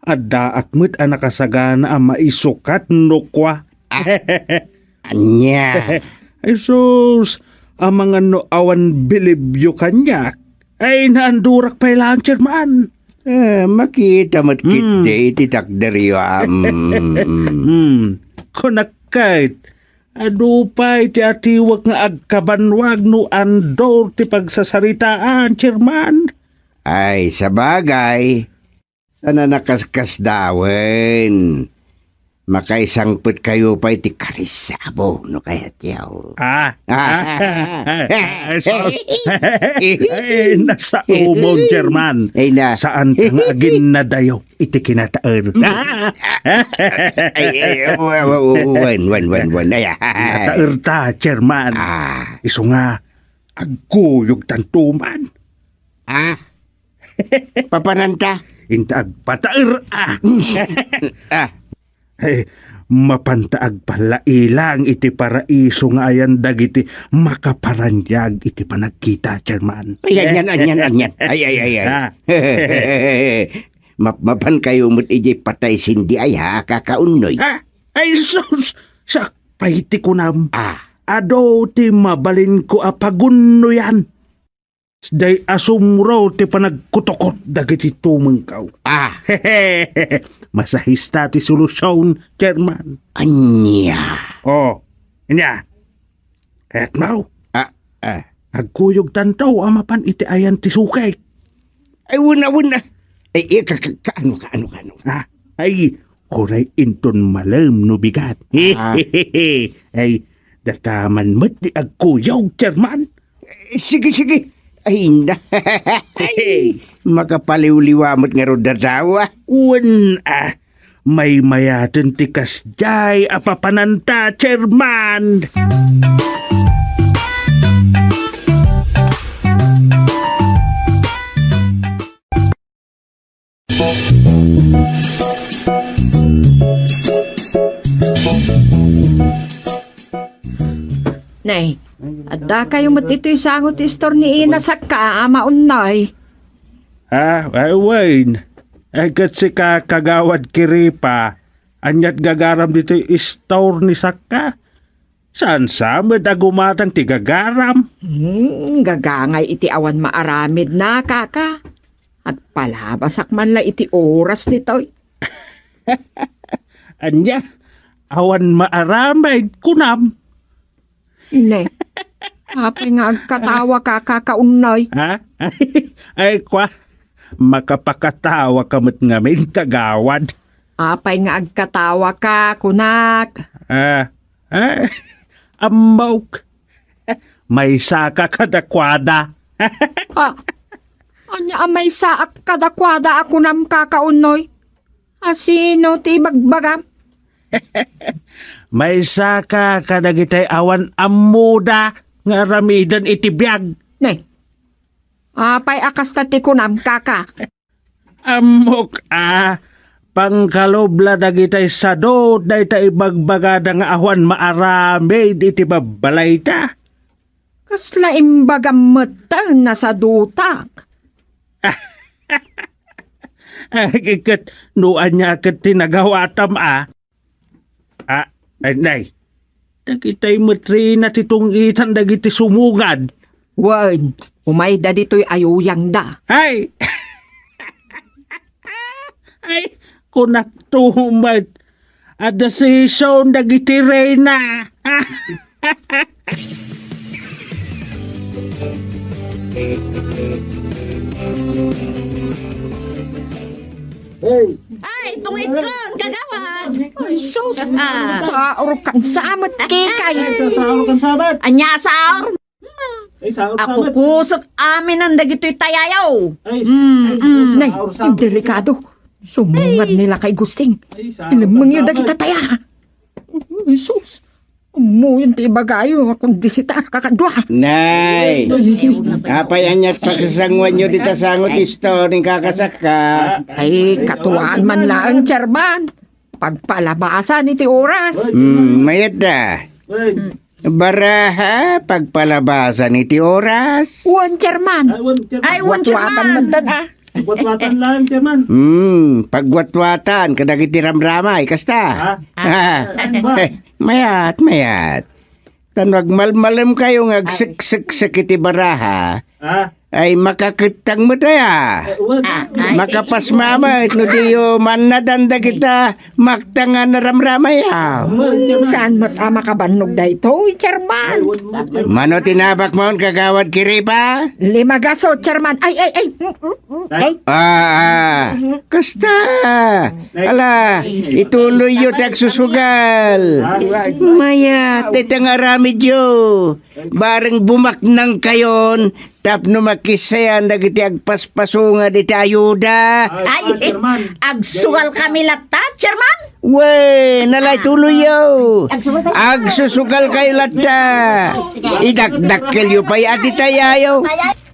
Addaak met a nakasagana a maisukat no kua. Ania? Ay, sus, amangan no awan bilibyo kaniak. Ay, naandurak pay laeng, Chairman. Eh, makita met Hmm. Ketdi iti takderyo, ah, mm, mm, mm. Hmm. Kunak ket, adu pay ti atiwek nga agkabanwag no andor ti pagsasaritaan, Chairman. Ay, sabagay. Sana nakaskasdawen. Makaisangpetkayo pay ti karisabo no kayatyo. Ah, ah, ah, ah, ah, sorry. Eh, nasaomon, Chairman. Ay na. Saan ka nga aginnadayo iti kinataer? Ay, ay, wa-, wa-, wa-, wen, wen, wen, wen. Ay, ah. Nataer ta, Chairman. Ah. Isu nga, agkuyog tanto man. Ah? Papananta? Inta agpataer, ah. Ah. Eh, mapanta agpallailang iti paraiso nga ayan dagiti makaparaniag iti panagkita, Chairman. Ay, anian, anian, anian. Ay, ay, ay, ay. Ah. Map-, mapankayo met idiay patay sindi aya, Kaka Unnoy. Ah, ay, sus! Sakpay ti kunam. Ah. Adu ti mabalinko a pagunnoyan. Day asumro ti panagkutukot dagiti tumengko. Ah. Masahista ti solusion, Chairman. Ania? Oh, ania? Kayatmo? Ah, ah. Agkuyog tanto a mapan iti ayan ti suki. Ay, wen, wen. Ay, eh, ka-, ka-, kaano, kaano, kaano? Ah, ay, uray inton malem no bigat. Ah. Ay, dataman met ti agkuyog, Chairman. Eh, sige, sige. Ay, na. Ay, makapaliwliwa met ngarud a tao, ah. Wen, ah. Maymayaten ti kasdiay a papananta, Chairman! Nay, adda kayo met ditoy sango ti istor ni Ina Sakka a maunnoy. Ah, ay, wen. Ay, ket sika, Kagawad Kiripa, aniat gagaram ditoy istor ni Sakka? Saan sa met a gumatang ti gagaram? Hmm, gagangay iti awan maaramid na, kaka. Agpalabasak man la iti oras ditoy. Ania? Awan maaramid, kunam? Ne. Apay nga agkatawa ka, kaka, unnay? Ha? Ay, kwa. Makapakatawa ka met ngamin, kagawad. Apay nga agkatawa ka, kunak? Ah, ah, ammok. Maysa ka kadakuada. Ah, ania a maysa a kadakuada a kunam, kaka, unnay? A sino ti ibagbagam? Maysa ka kadagitay awan ammoda nga aramiden iti biag. Ne, apay a kasta ti kunam, kaka? Ammok a, pangkalub la dagitay sado dayta ibagbagada nga awan maaramid iti babbalayda. Kasla imbagam metten a sadotak? Ay, ket no ania ket ti nagawatam a? Ah, ay, nay. Dagitay met reyna ti tungtan dagiti sumugad. Wen, umayda ditoy ayuyangda. Ay! Ay, kunak to met. A decision dagiti reyna. Hey! Ay, tungitkon, kagawad! Ay, sus! Ah. Saurkan sa amat kikay. Ay, sasaurkan sa amat. Anya saur? Ay, saur sa amat. Apukusok amin ang dagitoy tayayaw. Ay, mm, ay, mm. Nay, saur sa amat. Delikado. Sumungad nila kay Gusting. Ay, saur sa amat. Ilimang yu dagita taya. Ay, sus! Ammoyon ti ibagayo a kondisitar kakadua. Nay! Apay aniat pakasanguanyo dita sango ti istor ni Kaka Sakka? Ay, katuan man laeng, Chairman. Pagpalabasan iti oras. Hmm, mayat da. Baraha, pagpalabasan iti oras. Wen, Chairman. Ay, wen, Chairman. Ay, wen, Chairman. Watwatan man dan, ah. Pagwatwatan lang, Chairman. Hmm, pagwatwatan kadagiti ramramay, kasta? Ha? Ah. Ano ba? Eh, mayat, mayat. Tan agmalmalem kayo nga agsekseksek iti baraha. Ha? Ay, makakettang met aya. Eh, wen. Ah, ay. Makapasma met no diyo mannadan dagita maktangan a ramramay, ah. Wen, Chairman. Saan met a makabannog daytoy, Chairman? Ay, wen, wen, Chairman. Mano ti nabak mon, Kagawad Kiripa? Lima gaso, Chairman. Ay, ay, ay. Mm, mm. Ay. Ah, ah. Kasta. Ala, ituloyyo ti agsusugal. Ah. Mayat, dayta nga aramidyo. Bareng bumaknang kayon, tapno makisayan dagiti agpaspasungad iti ayuda. Ay, ah, Chairman. Agsugal kami latta, Chairman. Wen, ala, ituloyyo. Agsugal kayo. Agsusugal kayo latta. Idakdakkelyo pay a ti tayayo.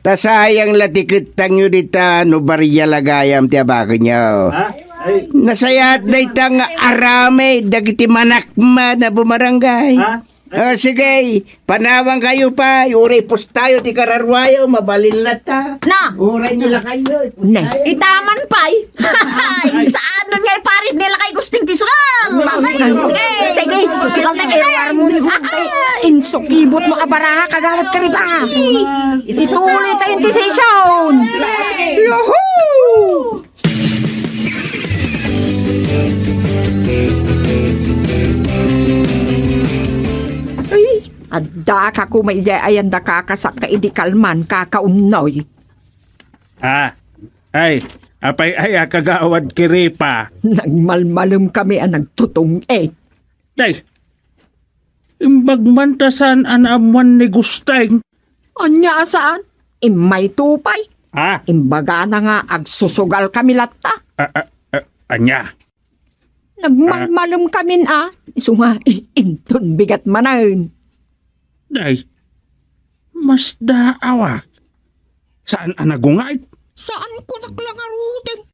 Ta sayang la ti kettangyo dita no bariya la gayam ti abakenyo. Ha? Ay. Nasayaat dayta nga aramid dagiti manakman a bumarangay. Ha? Ah, sige, panawan kayo pay, uray pustayo ti kararuayo, mabalin latta. Na. Uray nila kayo. Ne. Itaman pay. Ay, saan nun nga iparit nila kay Gusting ti sugal? Ay, sige. Sige, sugal na kayo, warmo ni Gusting. Ay. Insukibot mo a baraha, Kagawad Kiripa. Ituloy tayo ti session. Yahoo! Ay, adda ka kuma idiay ayan da kakasak ka idi kalman kakaunnoy. Ah, ay, apay ay a Kagawad Kiripa? Nagmalmalem kami a nagtutong-, eh. Day, imbag man ta saan a naammuan ni Gusting. Ania a saan? Immay to pay. Ah? Imbagana nga agsusugal kami latta. Ah, ah, ah, ania? Nagmalmalem kamin a, isu nga, i-, inton bigat manen. Day, masdaawak. Saan a nagungaet? Saan ko naklangaruten?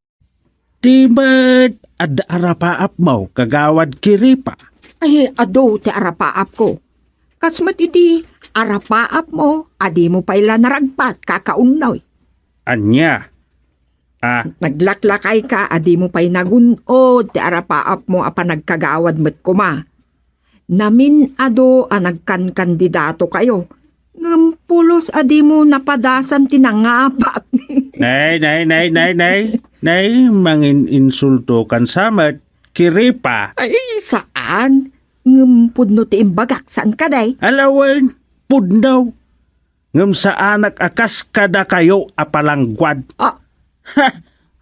Di met adda arapaapmo, Kagawad Kiripa? Ay, adu ti arapaapko. Kas met idi arapaapmo, a dimo pay la naragpat, Kaka Unnoy. Ania? Ah. Naglaklakayka a dimo pay nagun-od ti arapaapmo a panagkagawad met koma. Namin-adu a nagkankandidatokayo, ngem pulos a dimo napadasan ti nangapak. Nay, nay, nay, nay, nay. Nay, mangin-insultokan sa met, Kiripa. Ay, saan. Ngem pudno ti imbagak, saan kadi? Alawen, pudno. Ngem saanak a kas kadakayo a palangguad. Ah. Ha!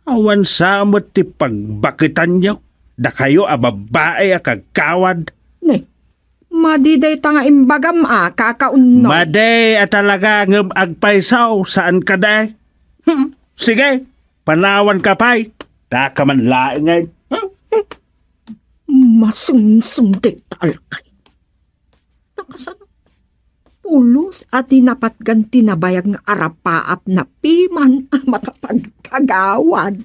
Awan sa met ti pagbaketanyo, dakayo a babbai a kagawad. Ne, madi dayta nga imbagam a, Kaka Unnoy. Madi a talaga ngem agpayso, saan kadi? Hmm, sige, panawanka pay. Daka man laengen. Hmm? Masungsong ti talkay. Nakasano? Pulos a di napatgan ti nabayag nga arapaap na piman a makapagkagawad.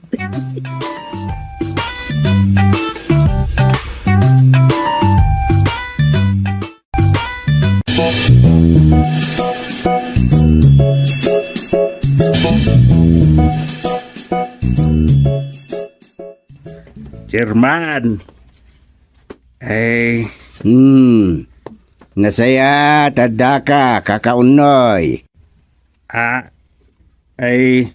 Chairman. Ay. Hmm. Nasayaat a daka, Kaka Unnoy. Ah, ay.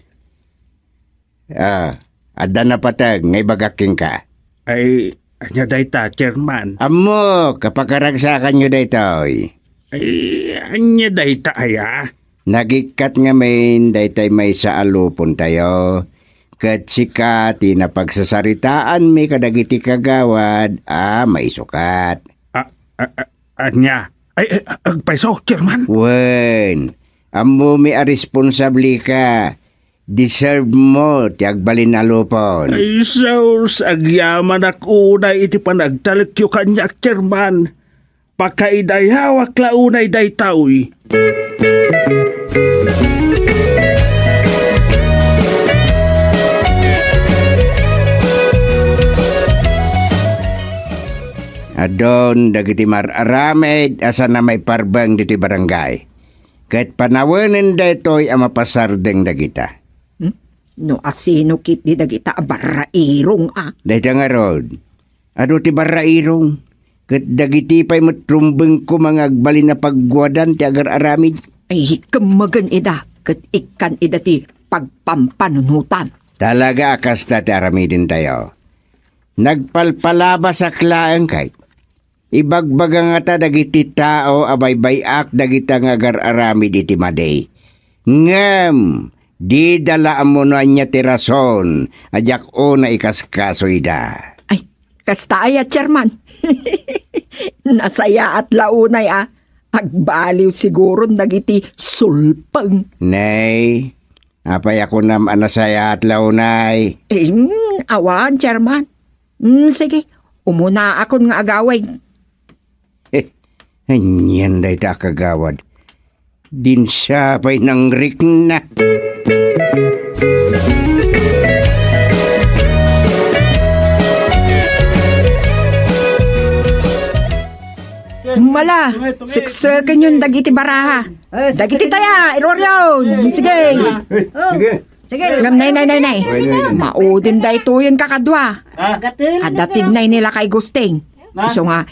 Ah, adda napateg nga ibagak kenka. Ay, ania dayta, Chairman? Ammok, kapakaragsakanyo daytoy. Ay, ania dayta aya? Nagikkat ngamin daytay maysa a lupontayo, ket sika ti napagsasaritaanmi kadagiti kagawad a maisukat. A, a, a, ania? Ay, ay, agpayso, Chairman? Wen, ammomi a responsableka. Deserve mo ti agbalin a lupon. Ay, sus, agyamanak unay iti panagtalekyo kaniak, Chairman. Pakaidayawak la unay daytoy. Adun dagiti mar-aramid a saan a maiparbeng ditoy barangay. Ket panawenen daytoy a mapasardeng dagita. Hmm? No asino ketdi dagita a barrairong a? Dayta ngarud, adu ti barrairong, ket dagiti pay met rumbeng koma nga agbalin a pagguadan ti agar-aramid. Ay, kemmagen ida, ket ikkan ida ti pagpampanunotan. Talaga a kasta ti aramidentayo. Nagpalpalabasak laeng kay. Ibagbaga ngata dagiti tao a baybay-ak dagita nga agar-aramid iti madi. Ngem, dida la ammo no ania ti rason a diak unay ikaskasoyda. Ay, kasta aya, Chairman. Nasayaat la unay a agbaliw siguron dagiti sulpeng. Nay, apay a kunam a nasayaat la unay? Em, awan, Chairman. Mm, sige, umunaakon nga agawid. Eh, anian dayta a kagawad? Dinsa pay nangrikna. Mala, seksekenyon dagiti baraha. Eh, dagiti seksekenyon. Taya, iroryon. Sige. Oh. Sige. Sige. Ngem nay, nay, nay, nay. Nay, nay, nay. Maudin daytoyen kakadua. Ah. Adda tignay ni Lakay Gusting. Ah. Isu nga,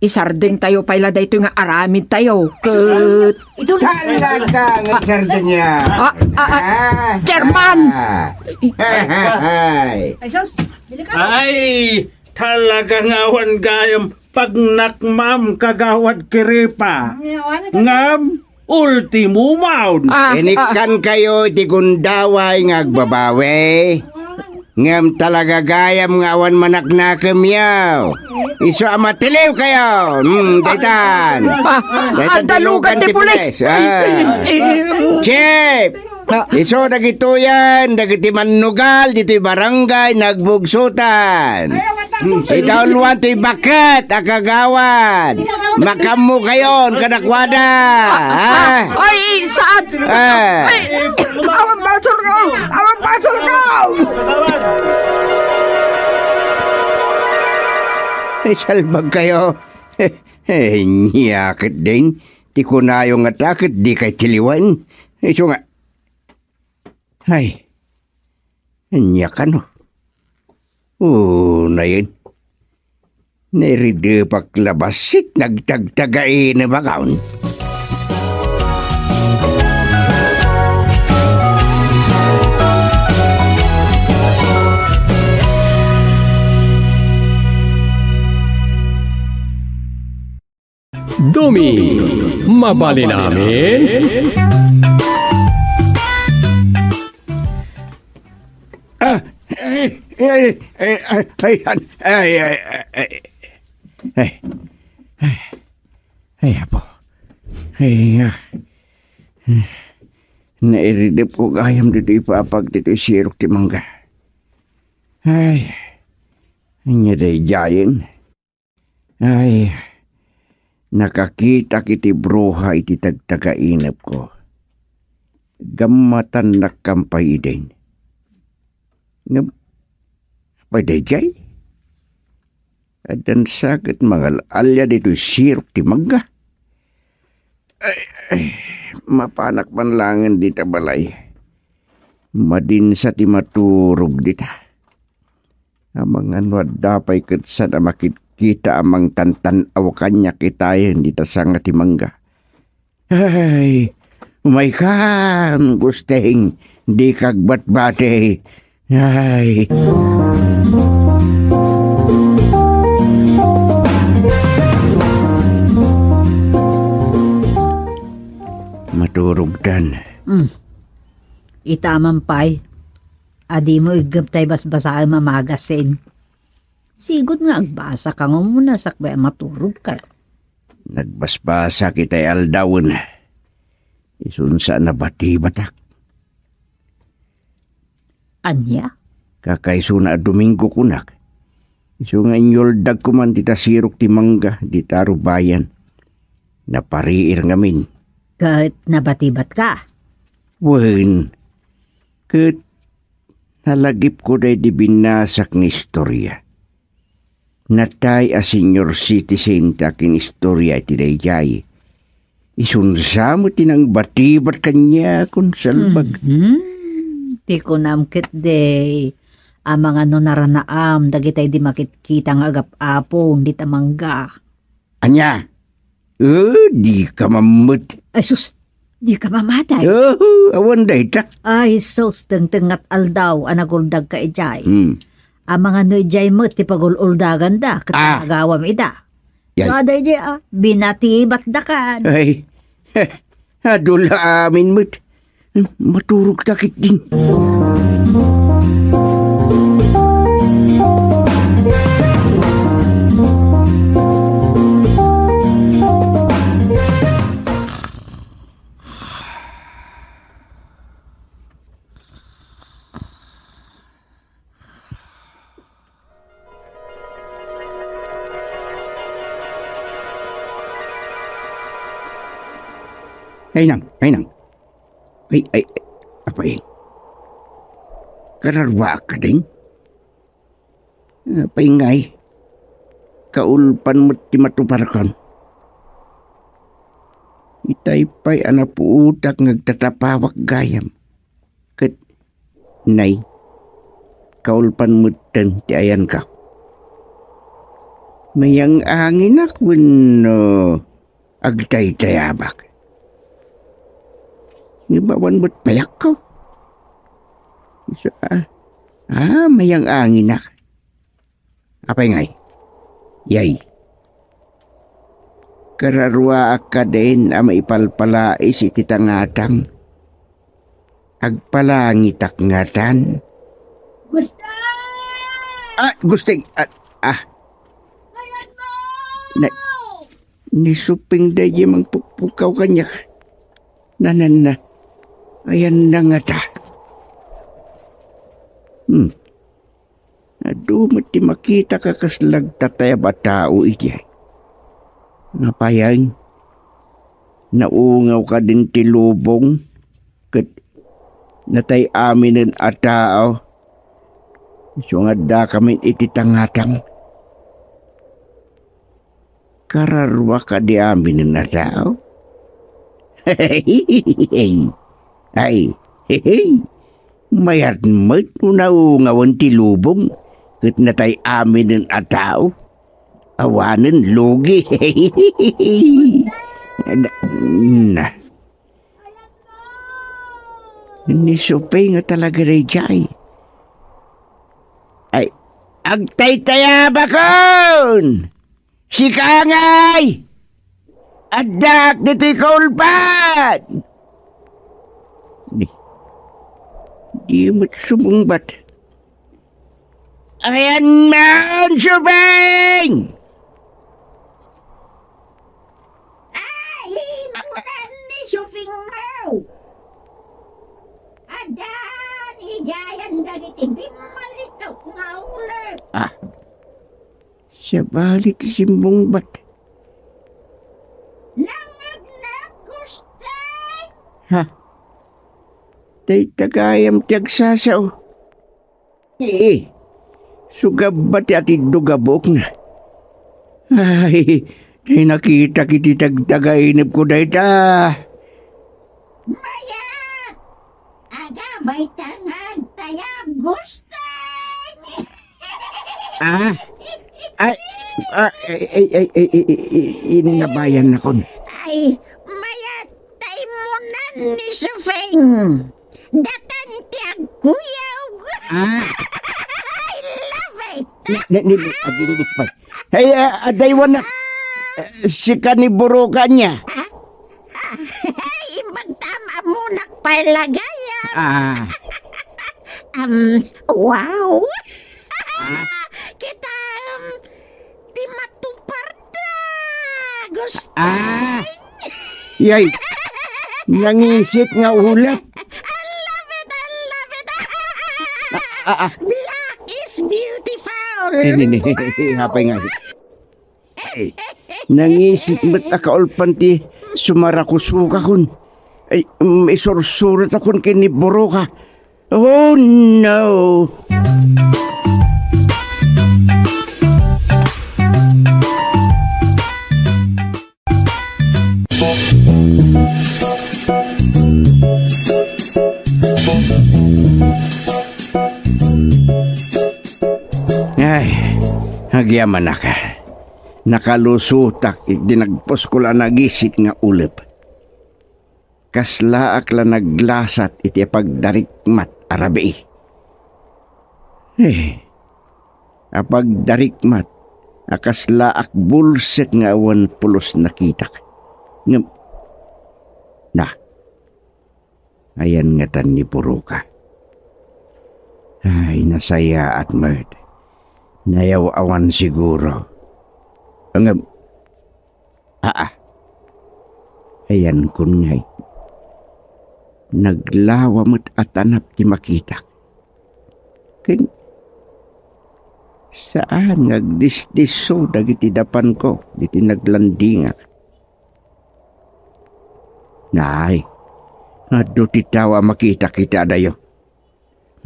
isardengtayo pay la daytoy nga aramidtayo. Ket talaga nga isardengya. Ah, ah, ah, ah. Chairman. Ah. Ay, sus. Delikado. Ay, talaga nga awan gayam pagnakmam, Kagawad Kiripa. Ngem, ultimo maun. Ah, ah. Inikkankayo iti gundaway nga agbabawi. Ngem talaga gayam nga awan manaknakemyo. Isu a matiliwkayo. Hmm, daytan. Ah, daytan ti dalugan ti pulis. Ah. Chief, ah. Isu dagitoyen, dagiti mannugal ditoy barangay Nagbugsutan. Itaulwan toy baket a kagawad. Makammo kayon kadakuada, ha? Ay, saan? Eh. Ay, awan basol ko! Awan basol ko! Ay, salbag kayo. Eh, nia ket din, ti kunayo nga ta ket di kay tiliwen. Isu nga, ay, ania kano? Unayen. Nairidepak la bassit nagtagtagainep a kaon. Doming, mabalin amin? Ah, ay, ay, ay, ay, ay, ay, ay, ay, ay, ay, ay, Apo. Ay, ah. Nairidep ko gayam ditoy ipapag ditoy sirok ti mangga. Ay, ania daydiayen? Ay, nakakitak iti bruha iti tagtagainepko. Gammatannak kampay idin. Ngem, apay daydiay? Addan sa ket mangal-alia ditoy sirok ti mangga. Ay, ay, mapanak man laengen dita balay. Madinsa ti maturog dita. Amangan no adda pay ket saan a makitkita a mangtantan-aw kaniak itayen dita sanga ti mangga. Ay, umaykan, Gusteng, dika agbatbati. Ay. Maturogtan. Mm. Ita man pay, a dimo iggep tay basbasaem a magasin. Sigud nga agbasaka ngem umuna sakbay a maturogka. Nagbasbasak itay aldawen. Isun sa nabatibatak. Ania? Kakaisuna a Domingo kunak. Isu nga inyuldagko man dita sirok ti mangga, dita rubayan. Napariir ngamin. Ket nabatibatka? Wen. Ket nalagipko daydi binasak nga istoria. Natay a senior citizen ti akinistorya iti daydiay. Isunsa met ti nangbatibat kaniakon, salbag. Mhm. Ti kunam ketdi, amangan no naranaam dagitay di makitkita nga agap-apon dita mangga. Ania? Eh, dika mammet. Ay, sus, dika mamatay. Oh, awan dayta. Ay, sus, tengtengngat aldaw a naguldagka idiay. Hmm. Amangan no idiay met ti pagul-uldaganda, ket Ah. agawam ida. Yay. Kada idiay, ah, binatibatdakan. Ay, adu la amin met. Maturogta ketdin. Ay nang, ay nang. Ay, ay, ay, apay. Kararwaak kadin? Apay ngay, kaulpan met ti matuparkon. Itay pay a napuotak nga agtatapawak gayam. Ket nay, kaulpan metten ti ayanka. Mayang-anginak wenno agtaytayabak? Ngem awan met payakko. Isu a, ah, mayang-anginak. Apay ngay? Yay. Kararuaak kadin a maipalpalais iti tangatang. Agpalangitak ngatan. Gusteng! Ah, Gusteng! Ah, ah. Ayan mo! Na, ni Suping daydi mangpukpukaw kaniak. Nananna. Ayan na ngata. Hmm. Adu met ti makitak a kasla agtatayab a tao idiay. Napayen, naungawka din ti lubong, ket natay aminen a tao, isu nga addakamin iti tangatang. Kararuaka di aminen a tao? Ay, mayat met no naungawen ti lubong ket natay aminen a tao. Awanen lugi. Na, na. Ni Sophie nga talaga daydiay. Ay, agtaytayabakon! Sika ngay! Addaak ditoy kaulpan! Di, di met sumungbat. Ayan man, Sophie! Ay, makunan ni Sophie mo! Adda ni Jayan dagiti bimmalitok nga ulep. Ah. Sabali ti simmungbat. Nangngegna, Gusteng! Ha? Dayta gayam ti agsasao. Ee. Sugabba ti atiddog a buokna. Ay, tay nakitak iti tagtagainepko dayta. Mayat! Aga, mayta nga agtayab, Gusteng! Ah? Ay, ah, ay, ay, ay, ay, ay, ay, innabayan nakon. Ay, mayat ta immunan ni Sufeng. Datan ti agkuyog. Ah. I love it. Ni, ni, ni, ni, adi, ni, ni, pa. Ay, ah, adaywan na. Ah. Eh, sika ni Buruka ania? Ah? Ah, imbag ta am-ammonak pay la gayam. Ah. Um, wow. Ah? Kita, um, ti matuparta, Gusteng. Ah. Yay. Nangisit nga ulep. I love it, I love it. Ah, ah, ah. Black is beautiful. Ni, ni, ni. Wow. Apay nga. Ay, nangisit met a kaulpan ti sumarakusukakon. Ay, mm, isursuretakon ken ni Buruka. Oh, no! Ay, agyamanak. Nakalusotak iti nagpuskol a nagisit nga ulep. Kaslaak la naglasat iti apagdarikmat a rabii. Eh, apagdarikmat a kaslaak bulsek nga awan pulos nakitak. Ngem, na, ayan ngatan ni Buruka. Ay, nasayaat met. Nayaw-awan siguro. Ngem, aa, ayan kun ngay. Naglawa met a tanap ti makitak. Ken saan nga agdisdisso dagiti dapanko diti naglandingak. Nay, adu ti tao a makitak iti adayo.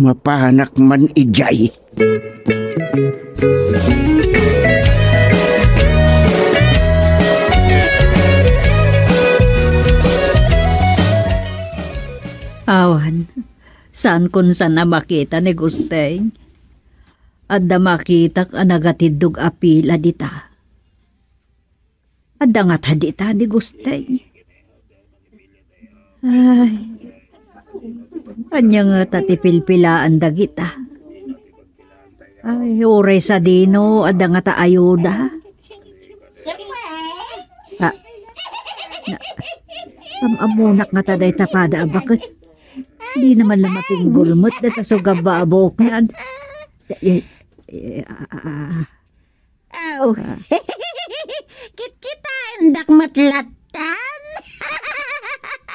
Mapanak man idiay. Awan, saan kun saan a makita ni Gusteng. Adda makitak a nagatiddog a pila dita. Adda ngata dita ni Gusteng. Ay, ania ngata ti pilpilaan dagita? Ay, uray sadino, adda ngata ayuda. Ah, na, am-ammonak ngata dayta kada a baket. Di naman la mapinggol met dayta sugabba a buoknan. Eh, eh, ah, ah, ah. Aw. Ah. Kitkitaendak met lattan.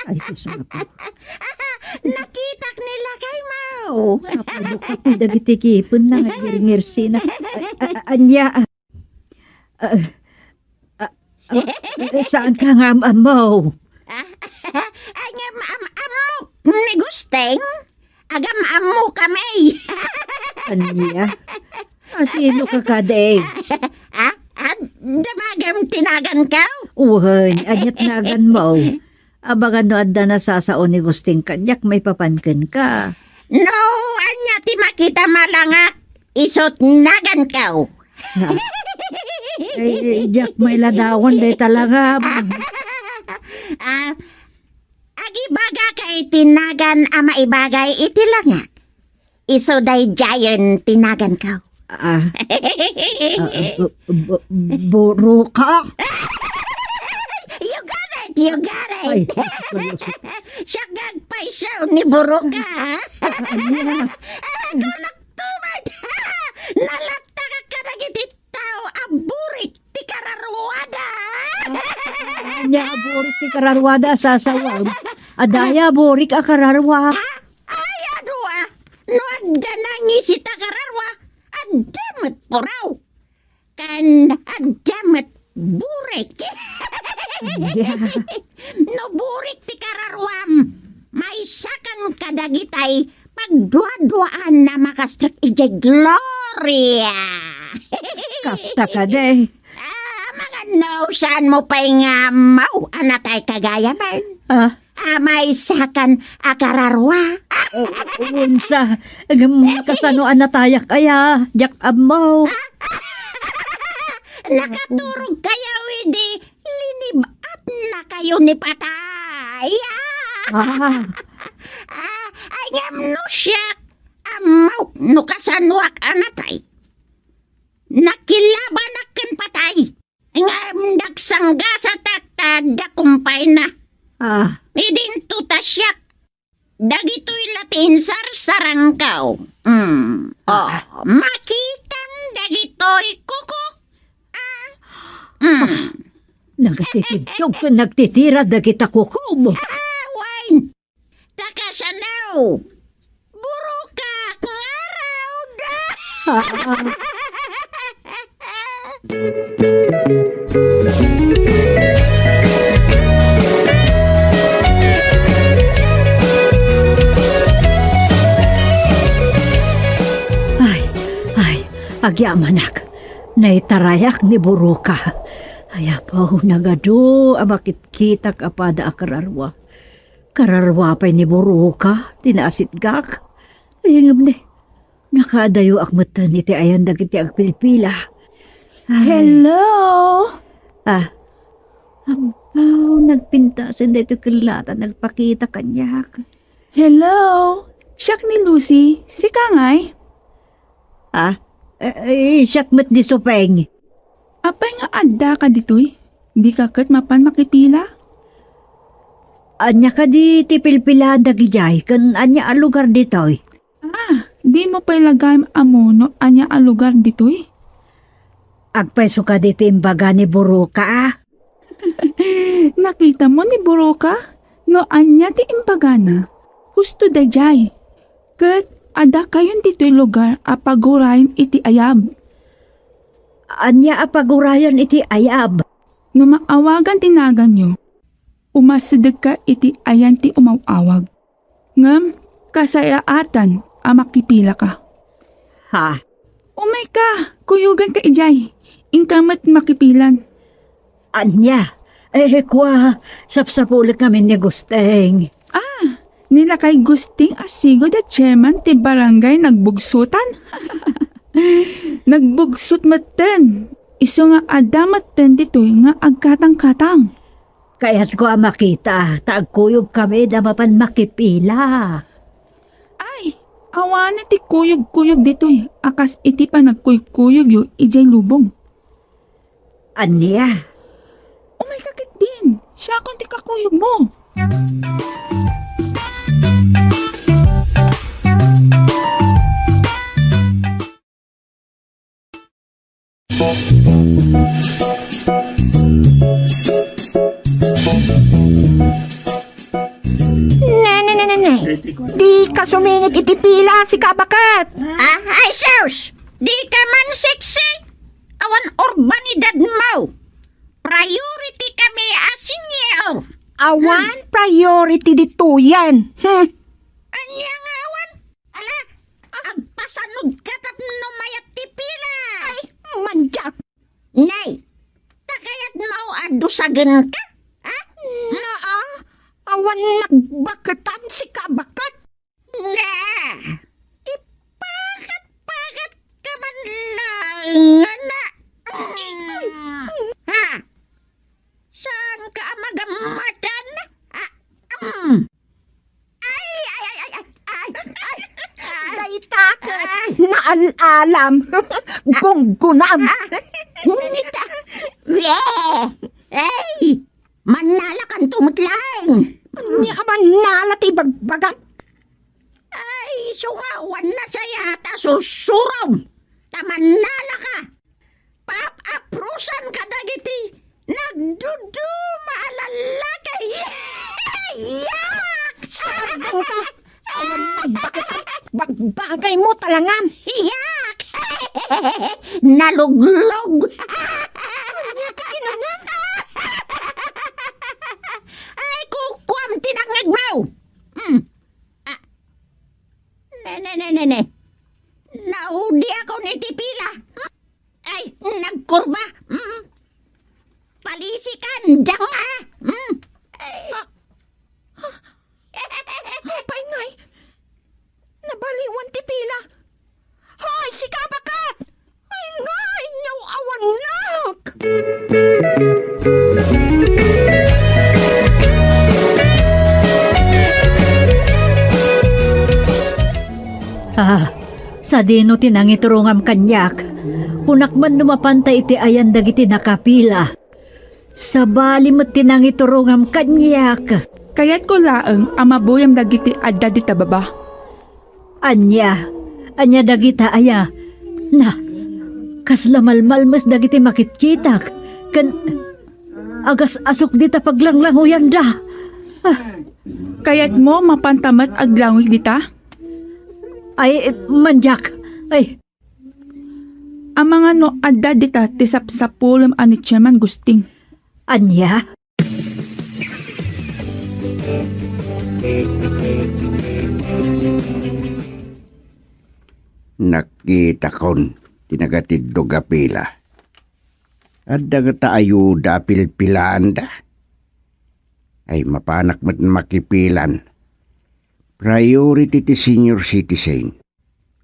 Ay, sus, apo. Nakitak ni lakaymo. Oh. Sapay mo kapi dagiti kipenna nga ngirngirsina. A-, a-, a-, ania? Ah, ah, ah, saanka nga am-ammo? Ah, ah, nga am-, am-, ammok ni Gusteng? Agam-ammo kami. Ania? Asino ka kadi? Ah, ah, damagem ti naganko? Wen, aniat naganmo? Amangan no adda nasasao ni Gusteng kaniak maipapan kenka. No, ania ti makita malangak, isut naganko. Ay, diak mailadawan dayta langam. Ah, agibagaka iti nagan a maibagay iti langak. Isu daydiayen ti naganko. Ah. Ah, ah, bu-, bu-, Buruka? You got it! You got it! Ay, seryoso. Siak nga agpayso ni Buruka. Ania? Ah, kunak tumay. Nalaptak kadagiti tao a burik ti kararuada. Ania a burik ti kararuada, sasawam? Adda aya burik a kararua? Ah, ay, adu a. No adda nangisit a kararua, adda met puraw. Ken adda met burik. Yeah. No burik ti kararuam, maysakan kadagitay pagduaduaan a makastrek idiay gloria. Kasta kadi. Ah, amangan no saanmo pay nga ammo a natayka gayamen. Ah? A maysakan a kararua. O, o, unsa? Ngem kasano a natayak aya? Diak ammo. Nakaturogkayo idi linib-atnakayo ni patay. Ah. Ah, ay, ngem no siak, ammok no kasanoak a natay. Nakilabanak ken patay. Ngem nagsanggasatak ta adda kumpayna. Ah. Idinto ta siak. Dagitoy la ti insarsarangko. Mm. Oh, ah, makitam dagitoy, kuko. Ah. Mm. Ah, nagtitibtog ken nagtitira dagita kukom. Ah, wen. Ta kasano? Buruka ngarud! Ay, ay, agyamanak. Naitarayak ni Buruka. Ay, apo, nagadu a makitkitak a pada a kararua. Kararua pay ni Buruka ti naasitgak. Ay, ngem ni, nakaadayoak metten iti ayan dagiti agpilpila. Ay. Hello? Ah. Abaw, nagpintasen daytoy kellata, nagpakita kaniak. Hello? Siak ni Lucy. Sika ngay? Ah? Eh, eh, siak met ni Supeng. Apay nga addaka ditoy? Dika ket mapan makipila? Ania kadi ti pilpilaan dagidiay, ken ania a lugar ditoy? Ah, dimo pay la gayam ammo no ania a lugar ditoy? Agpayso kadi ti imbaga ni Buruka, a? Nakitamo ni Buruka no ania ti imbagana? Husto daydiay. Ket adda kayon ditoy lugar a pagurayen iti ayab. Ania a pagurayen iti ayab? No maawagan ti naganyo, umasidegka iti ayan ti umaw-awag. Ngem kasayaatan a makipilaka. Ha? Umayka, kuyoganka idiay. Inka met makipilan. Ania? Eh, kua, sapsapulekkami ni Gusteng. Ah, ni lakay Gusteng a sigud a chairman ti barangay Nagbugsutan. Nagbugsut metten. Isu nga adda metten ditoy nga agkatangkatang. Kayatko a makita, ta agkuyogkami da mapan makipila. Ay, awanen ti kuyog-kuyog ditoy, a kas iti panagkuykuyogyo idiay lubong. Ania? Umayka ketdin, siakon ti kakuyogmo. Ne, ne, ne, ne, ne. Dika sumingit iti tipila, sika baket. Ah, ay sus! Di ka man sexy? Awan urbanidadmo. Priority kami a senior. Awan priority ditoyen. Hmm. Ania nga awan? Ala, agpasanud ka tapno mayat ti pila. Ay, mandiak. Nay, ta kayatmo a dusagen ka? Ha? Naa, awan nagbaketam, sika baket. Na, ipakat-pakat ka man lang, na. Ha? Saan ka a magammadan? Ah, mm. Ay, ay, ay, ay, ay, ay, ay, ay. Dayta ket Ay. Naal-alam. Gunggunam. Ah, nita. Eh, ay, mannalakanto met laeng. Ania a mannala ti bagbagam? Ay, isu nga awan nasayaat a sursurom. Ta mannalaka. Pap-aprosan kadagiti nagduduma a lallaki. Yak! Sabongka! Awan nagbaket. Bagbagaymo, talangam. Yak! Naluglog. Ania ti kinuna? Ay, kukuam ti nangngegmo. Mm. Ah. Ne, ne, ne, ne, ne. Naudiakon iti pila. Ay, nagkurba. Mm. Palisikan, danga. Mm. Ay. Ah. Ah. Apay ngay? Nabaliwan ti pila. Hoy, sika baket! Ay, ngay, nyaw-awannak! Ah, sadino ti nangiturongam kaniak? Kunak man no mapanta iti ayan dagiti nakapila. Sabali met ti nangiturongam kaniak. Kayatko laeng a mabuyam dagiti adda dita baba. Ania? Ania dagita aya? Na, kasla malmalmes dagiti makitkitak, ken agas-asok dita paglanglangoyanda. Ah. Kayatmo mapanta met aglangoy dita? Ay, mandiak. Ay. Amangan no adda dita ti sapsapulem a ni Chairman Gusting. Ania? Nakitakon ti nagatiddog a pila. Adda ngata ayuda a pilpilaanda. Ay, mapanak met makipilan. Priority ti senior citizen.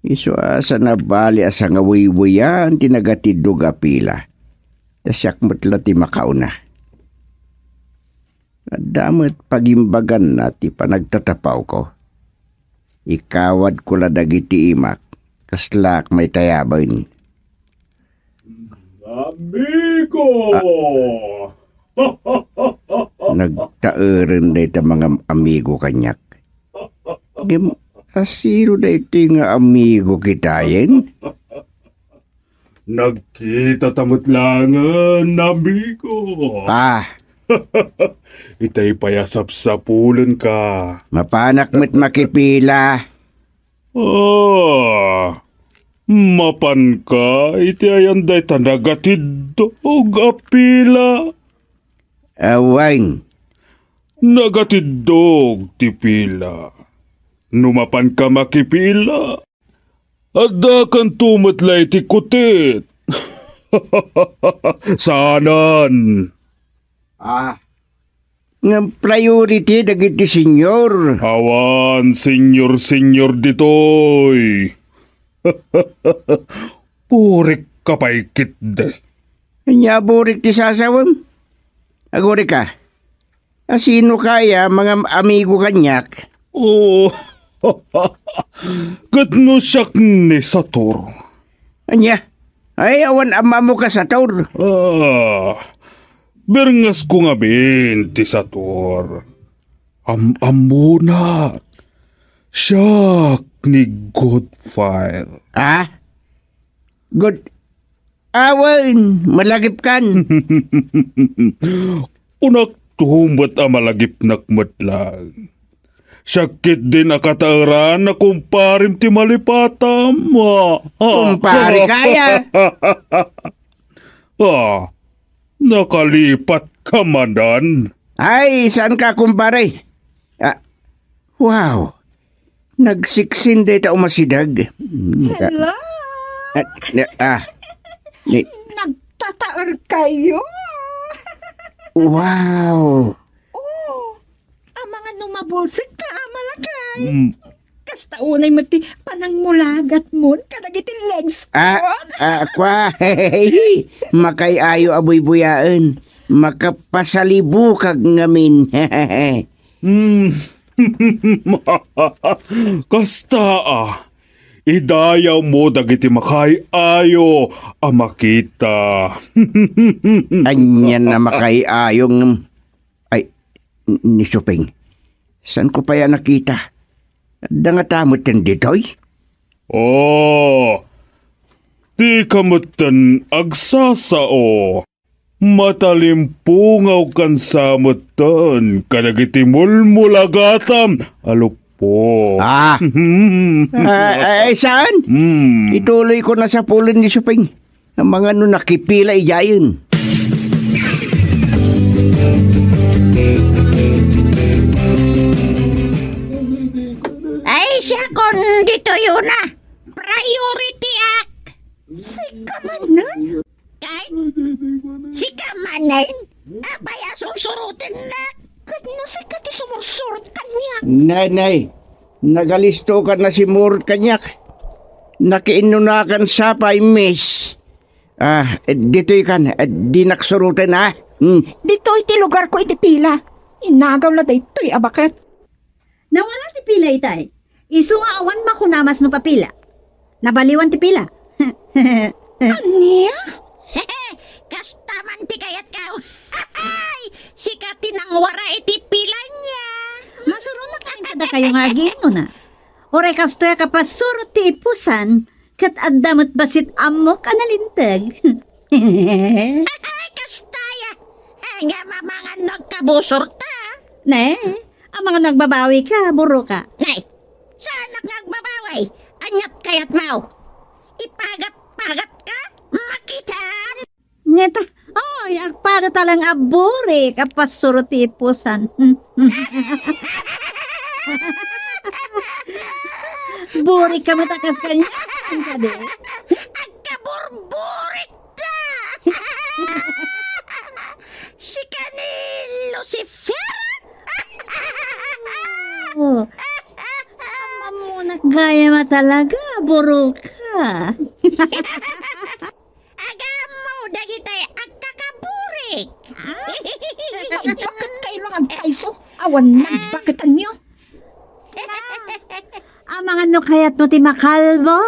Isu a saan a bali a sangawaywayan ti nagatiddog a pila. Ta siak met la ti makauna. Adda met pagimbaganna ti panagtatapawko. Ikawadko la dagiti imak, kaslaak maitayaben. Amigo! Ah. Nagtaeren dayta mga amigo kaniak. Ngem, asino daytoy nga amigo kitayen? Nagkita ta met laengen, amigo. Ah. Itay pay a sapsapulenka. Mapanak met makipila. Ah, mapanka iti ayan dayta nagatiddog a pila? Awan. Nagatiddog ti pila. No mapanka makipila, addakanto met la iti kutit. Saanen. Ah, ngem priority dagiti senior. Awan senior-senior ditoy. Burikka pay ketdi. Ania a burik ti sasawem? Agurika. Asino kaya mga amigo kaniak? Oh, ket no siak ni Sator. Ania? Ay, awan ammamo ka, Sator. Ah, berngesko ngamin ti Sator. Am-ammonak. Siak ni Godfire. Ah? Good. Awan, malagipkan. Kunakto met a malagipnak met lang. Siak ketdin a kataeran a kumparem ti malipatam. Ah, ah. Kumpare kaya? Ah, nakalipat ka manen? Ay, saan ka, kumpare? Ah, wow. Nagsiksin dayta umasideg. Mm, naka- Hello? Ah, ni-, ah, ni- Nagtataer kayo? Wow. Oh, amangan no mabulsek ka, a malakay. Mm. Kasta unay met ti panangmulagat mon kadagiti legs ko. Ah, ah, kwa. Makay-ayo a buybuyaen. Makapasalibukag ngamin. Hmm. Kasta, ah. Idayawmo dagiti makay-ayo a makita. Ania a makay-ayo ngem, ay, n-, ni Suping. Saan ko pay a nakita? Adda ngata metten ditoy? Oh, dika metten agsasao. Matalimpungaw kan sa metten kadagiti mulmulagatam a luppo. Ah. Ah, ay, saan? Hmm. Ituloy ko na sa pulen ni Suping. Amangan no nakipila idiayen. Ay, siakon ditoy una. Priority ak. Sika manen? Kay, sika manen? Apay a sursurotennak? Ket no sika ti sumursurot kaniak? Nay, nay. Nagalisto ka na simurot kaniak. Nakiinnunakan sa pay, miss. Ah, ditoy kan, dinak suroten, ah. Hmm. Ditoy ti lugar ko iti pila. Inagaw la daytoy a baket. Nawara ti pila itay. Isu nga awan makunamas no papila. Nabaliwan ti pila. Ania? Kasta man ti kayatko. Sika ti nangwara iti pila ania. Masuronak kadakayo nga agiinnuna. Uray kastoy a kapasuro ti ipusan, ket adda met bassit ammok a nalinteg. Kasta ya. Nga mamangan no agkabusorta. Ne, amangan no agbabawi ka, buroka. Nay, saanak nga agbabawi? Ania ti kayatmo? Ipagat-pagat ka? Makita? Ngeta, oy, agpada ta lang a burik a pasuro ti ipusan. Burik ka met a kas kaniak, kadi? Agkaburburik ta! Sika ni Lucifer? Oh. Ammok gayam a talaga, buroka. Agammo dagiti agkakaburik. Ay, bakit kayo lang agpaiso? Awan nagbakitanyo. Amangan no kayatmo ti makalbo.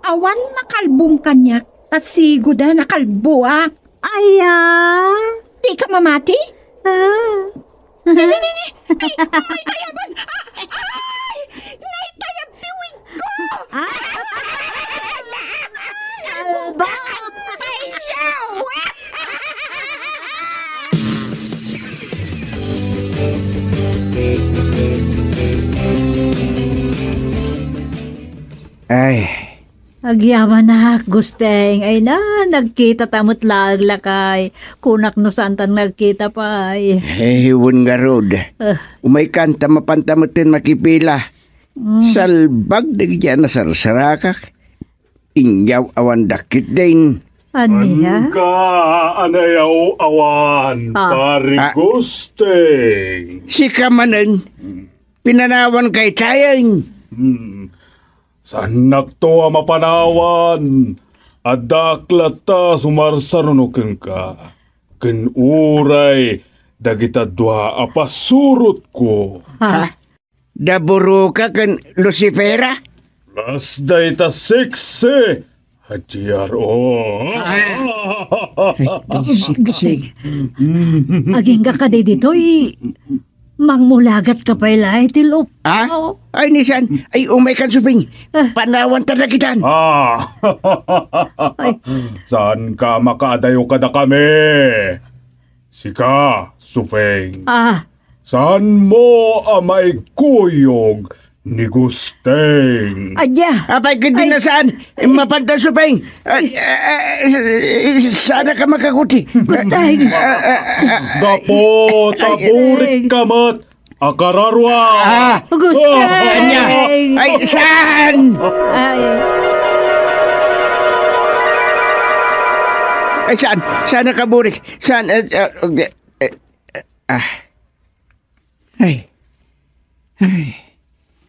Awan makalbong kaniak, ta sigoda nakalboak. Aya? Di ka mamati? Ah. Ni, ni, ni, ni. Ay, ay, tayaban. Ah, ay! Naitayab ti wig ko! Ah. Kalbo! Ay, siya! Ay. Agyamanak, Gusteng. Ay na, nagkita ta met laeng lakay. Kunak no saanta nagkita pay. Eh, wen ngarud. Ah. Umaykan ta mapanta metten makipila. Mm. Salbag dagiti a nasarsarakak. Inyaw-awan dakit din. Ania? Anka, anayaw awan, ah, Pari, ah, Gusteng. Sika manen, pinanawan kay tayen. Hmm. Saannakto a mapanawan. Addaak latta sumarsaruno kenka. Ken uray dagita dua a pasurotko. Ha? Da Buruka ken Lucifera? Kas dayta sexy. Hajiar, oh. Ah. Ay, sexy. Agingga ka di ditoy. Mangmulagat ka pay laeng ti luppo. Ah? Ay, ni saan? Ay, umaykan, Suping. Ah. Panawan ta dagitan. Ah. Ay. Saanka makaadayo kadakami? Sika, Suping. Ah, Saanmo a maikuyog ni Gusteng. Adya. Apay, ket di Ay. na saan. Mapanta, Supeng. Ah, ah, ah, saan ka makakuti? Gusteng. Ah, ah, ah, Gapu ta Ay. burik ka met, akararua. Ah. Gusteng. Anya? Ay, saan? Ay. Ay, saan? Saan ka burik? Saan? Eh, eh, eh, eh, ah. Ay. Ay.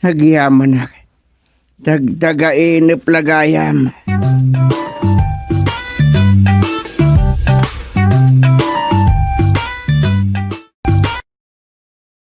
Agyamanak. Dagdagainep la gayam.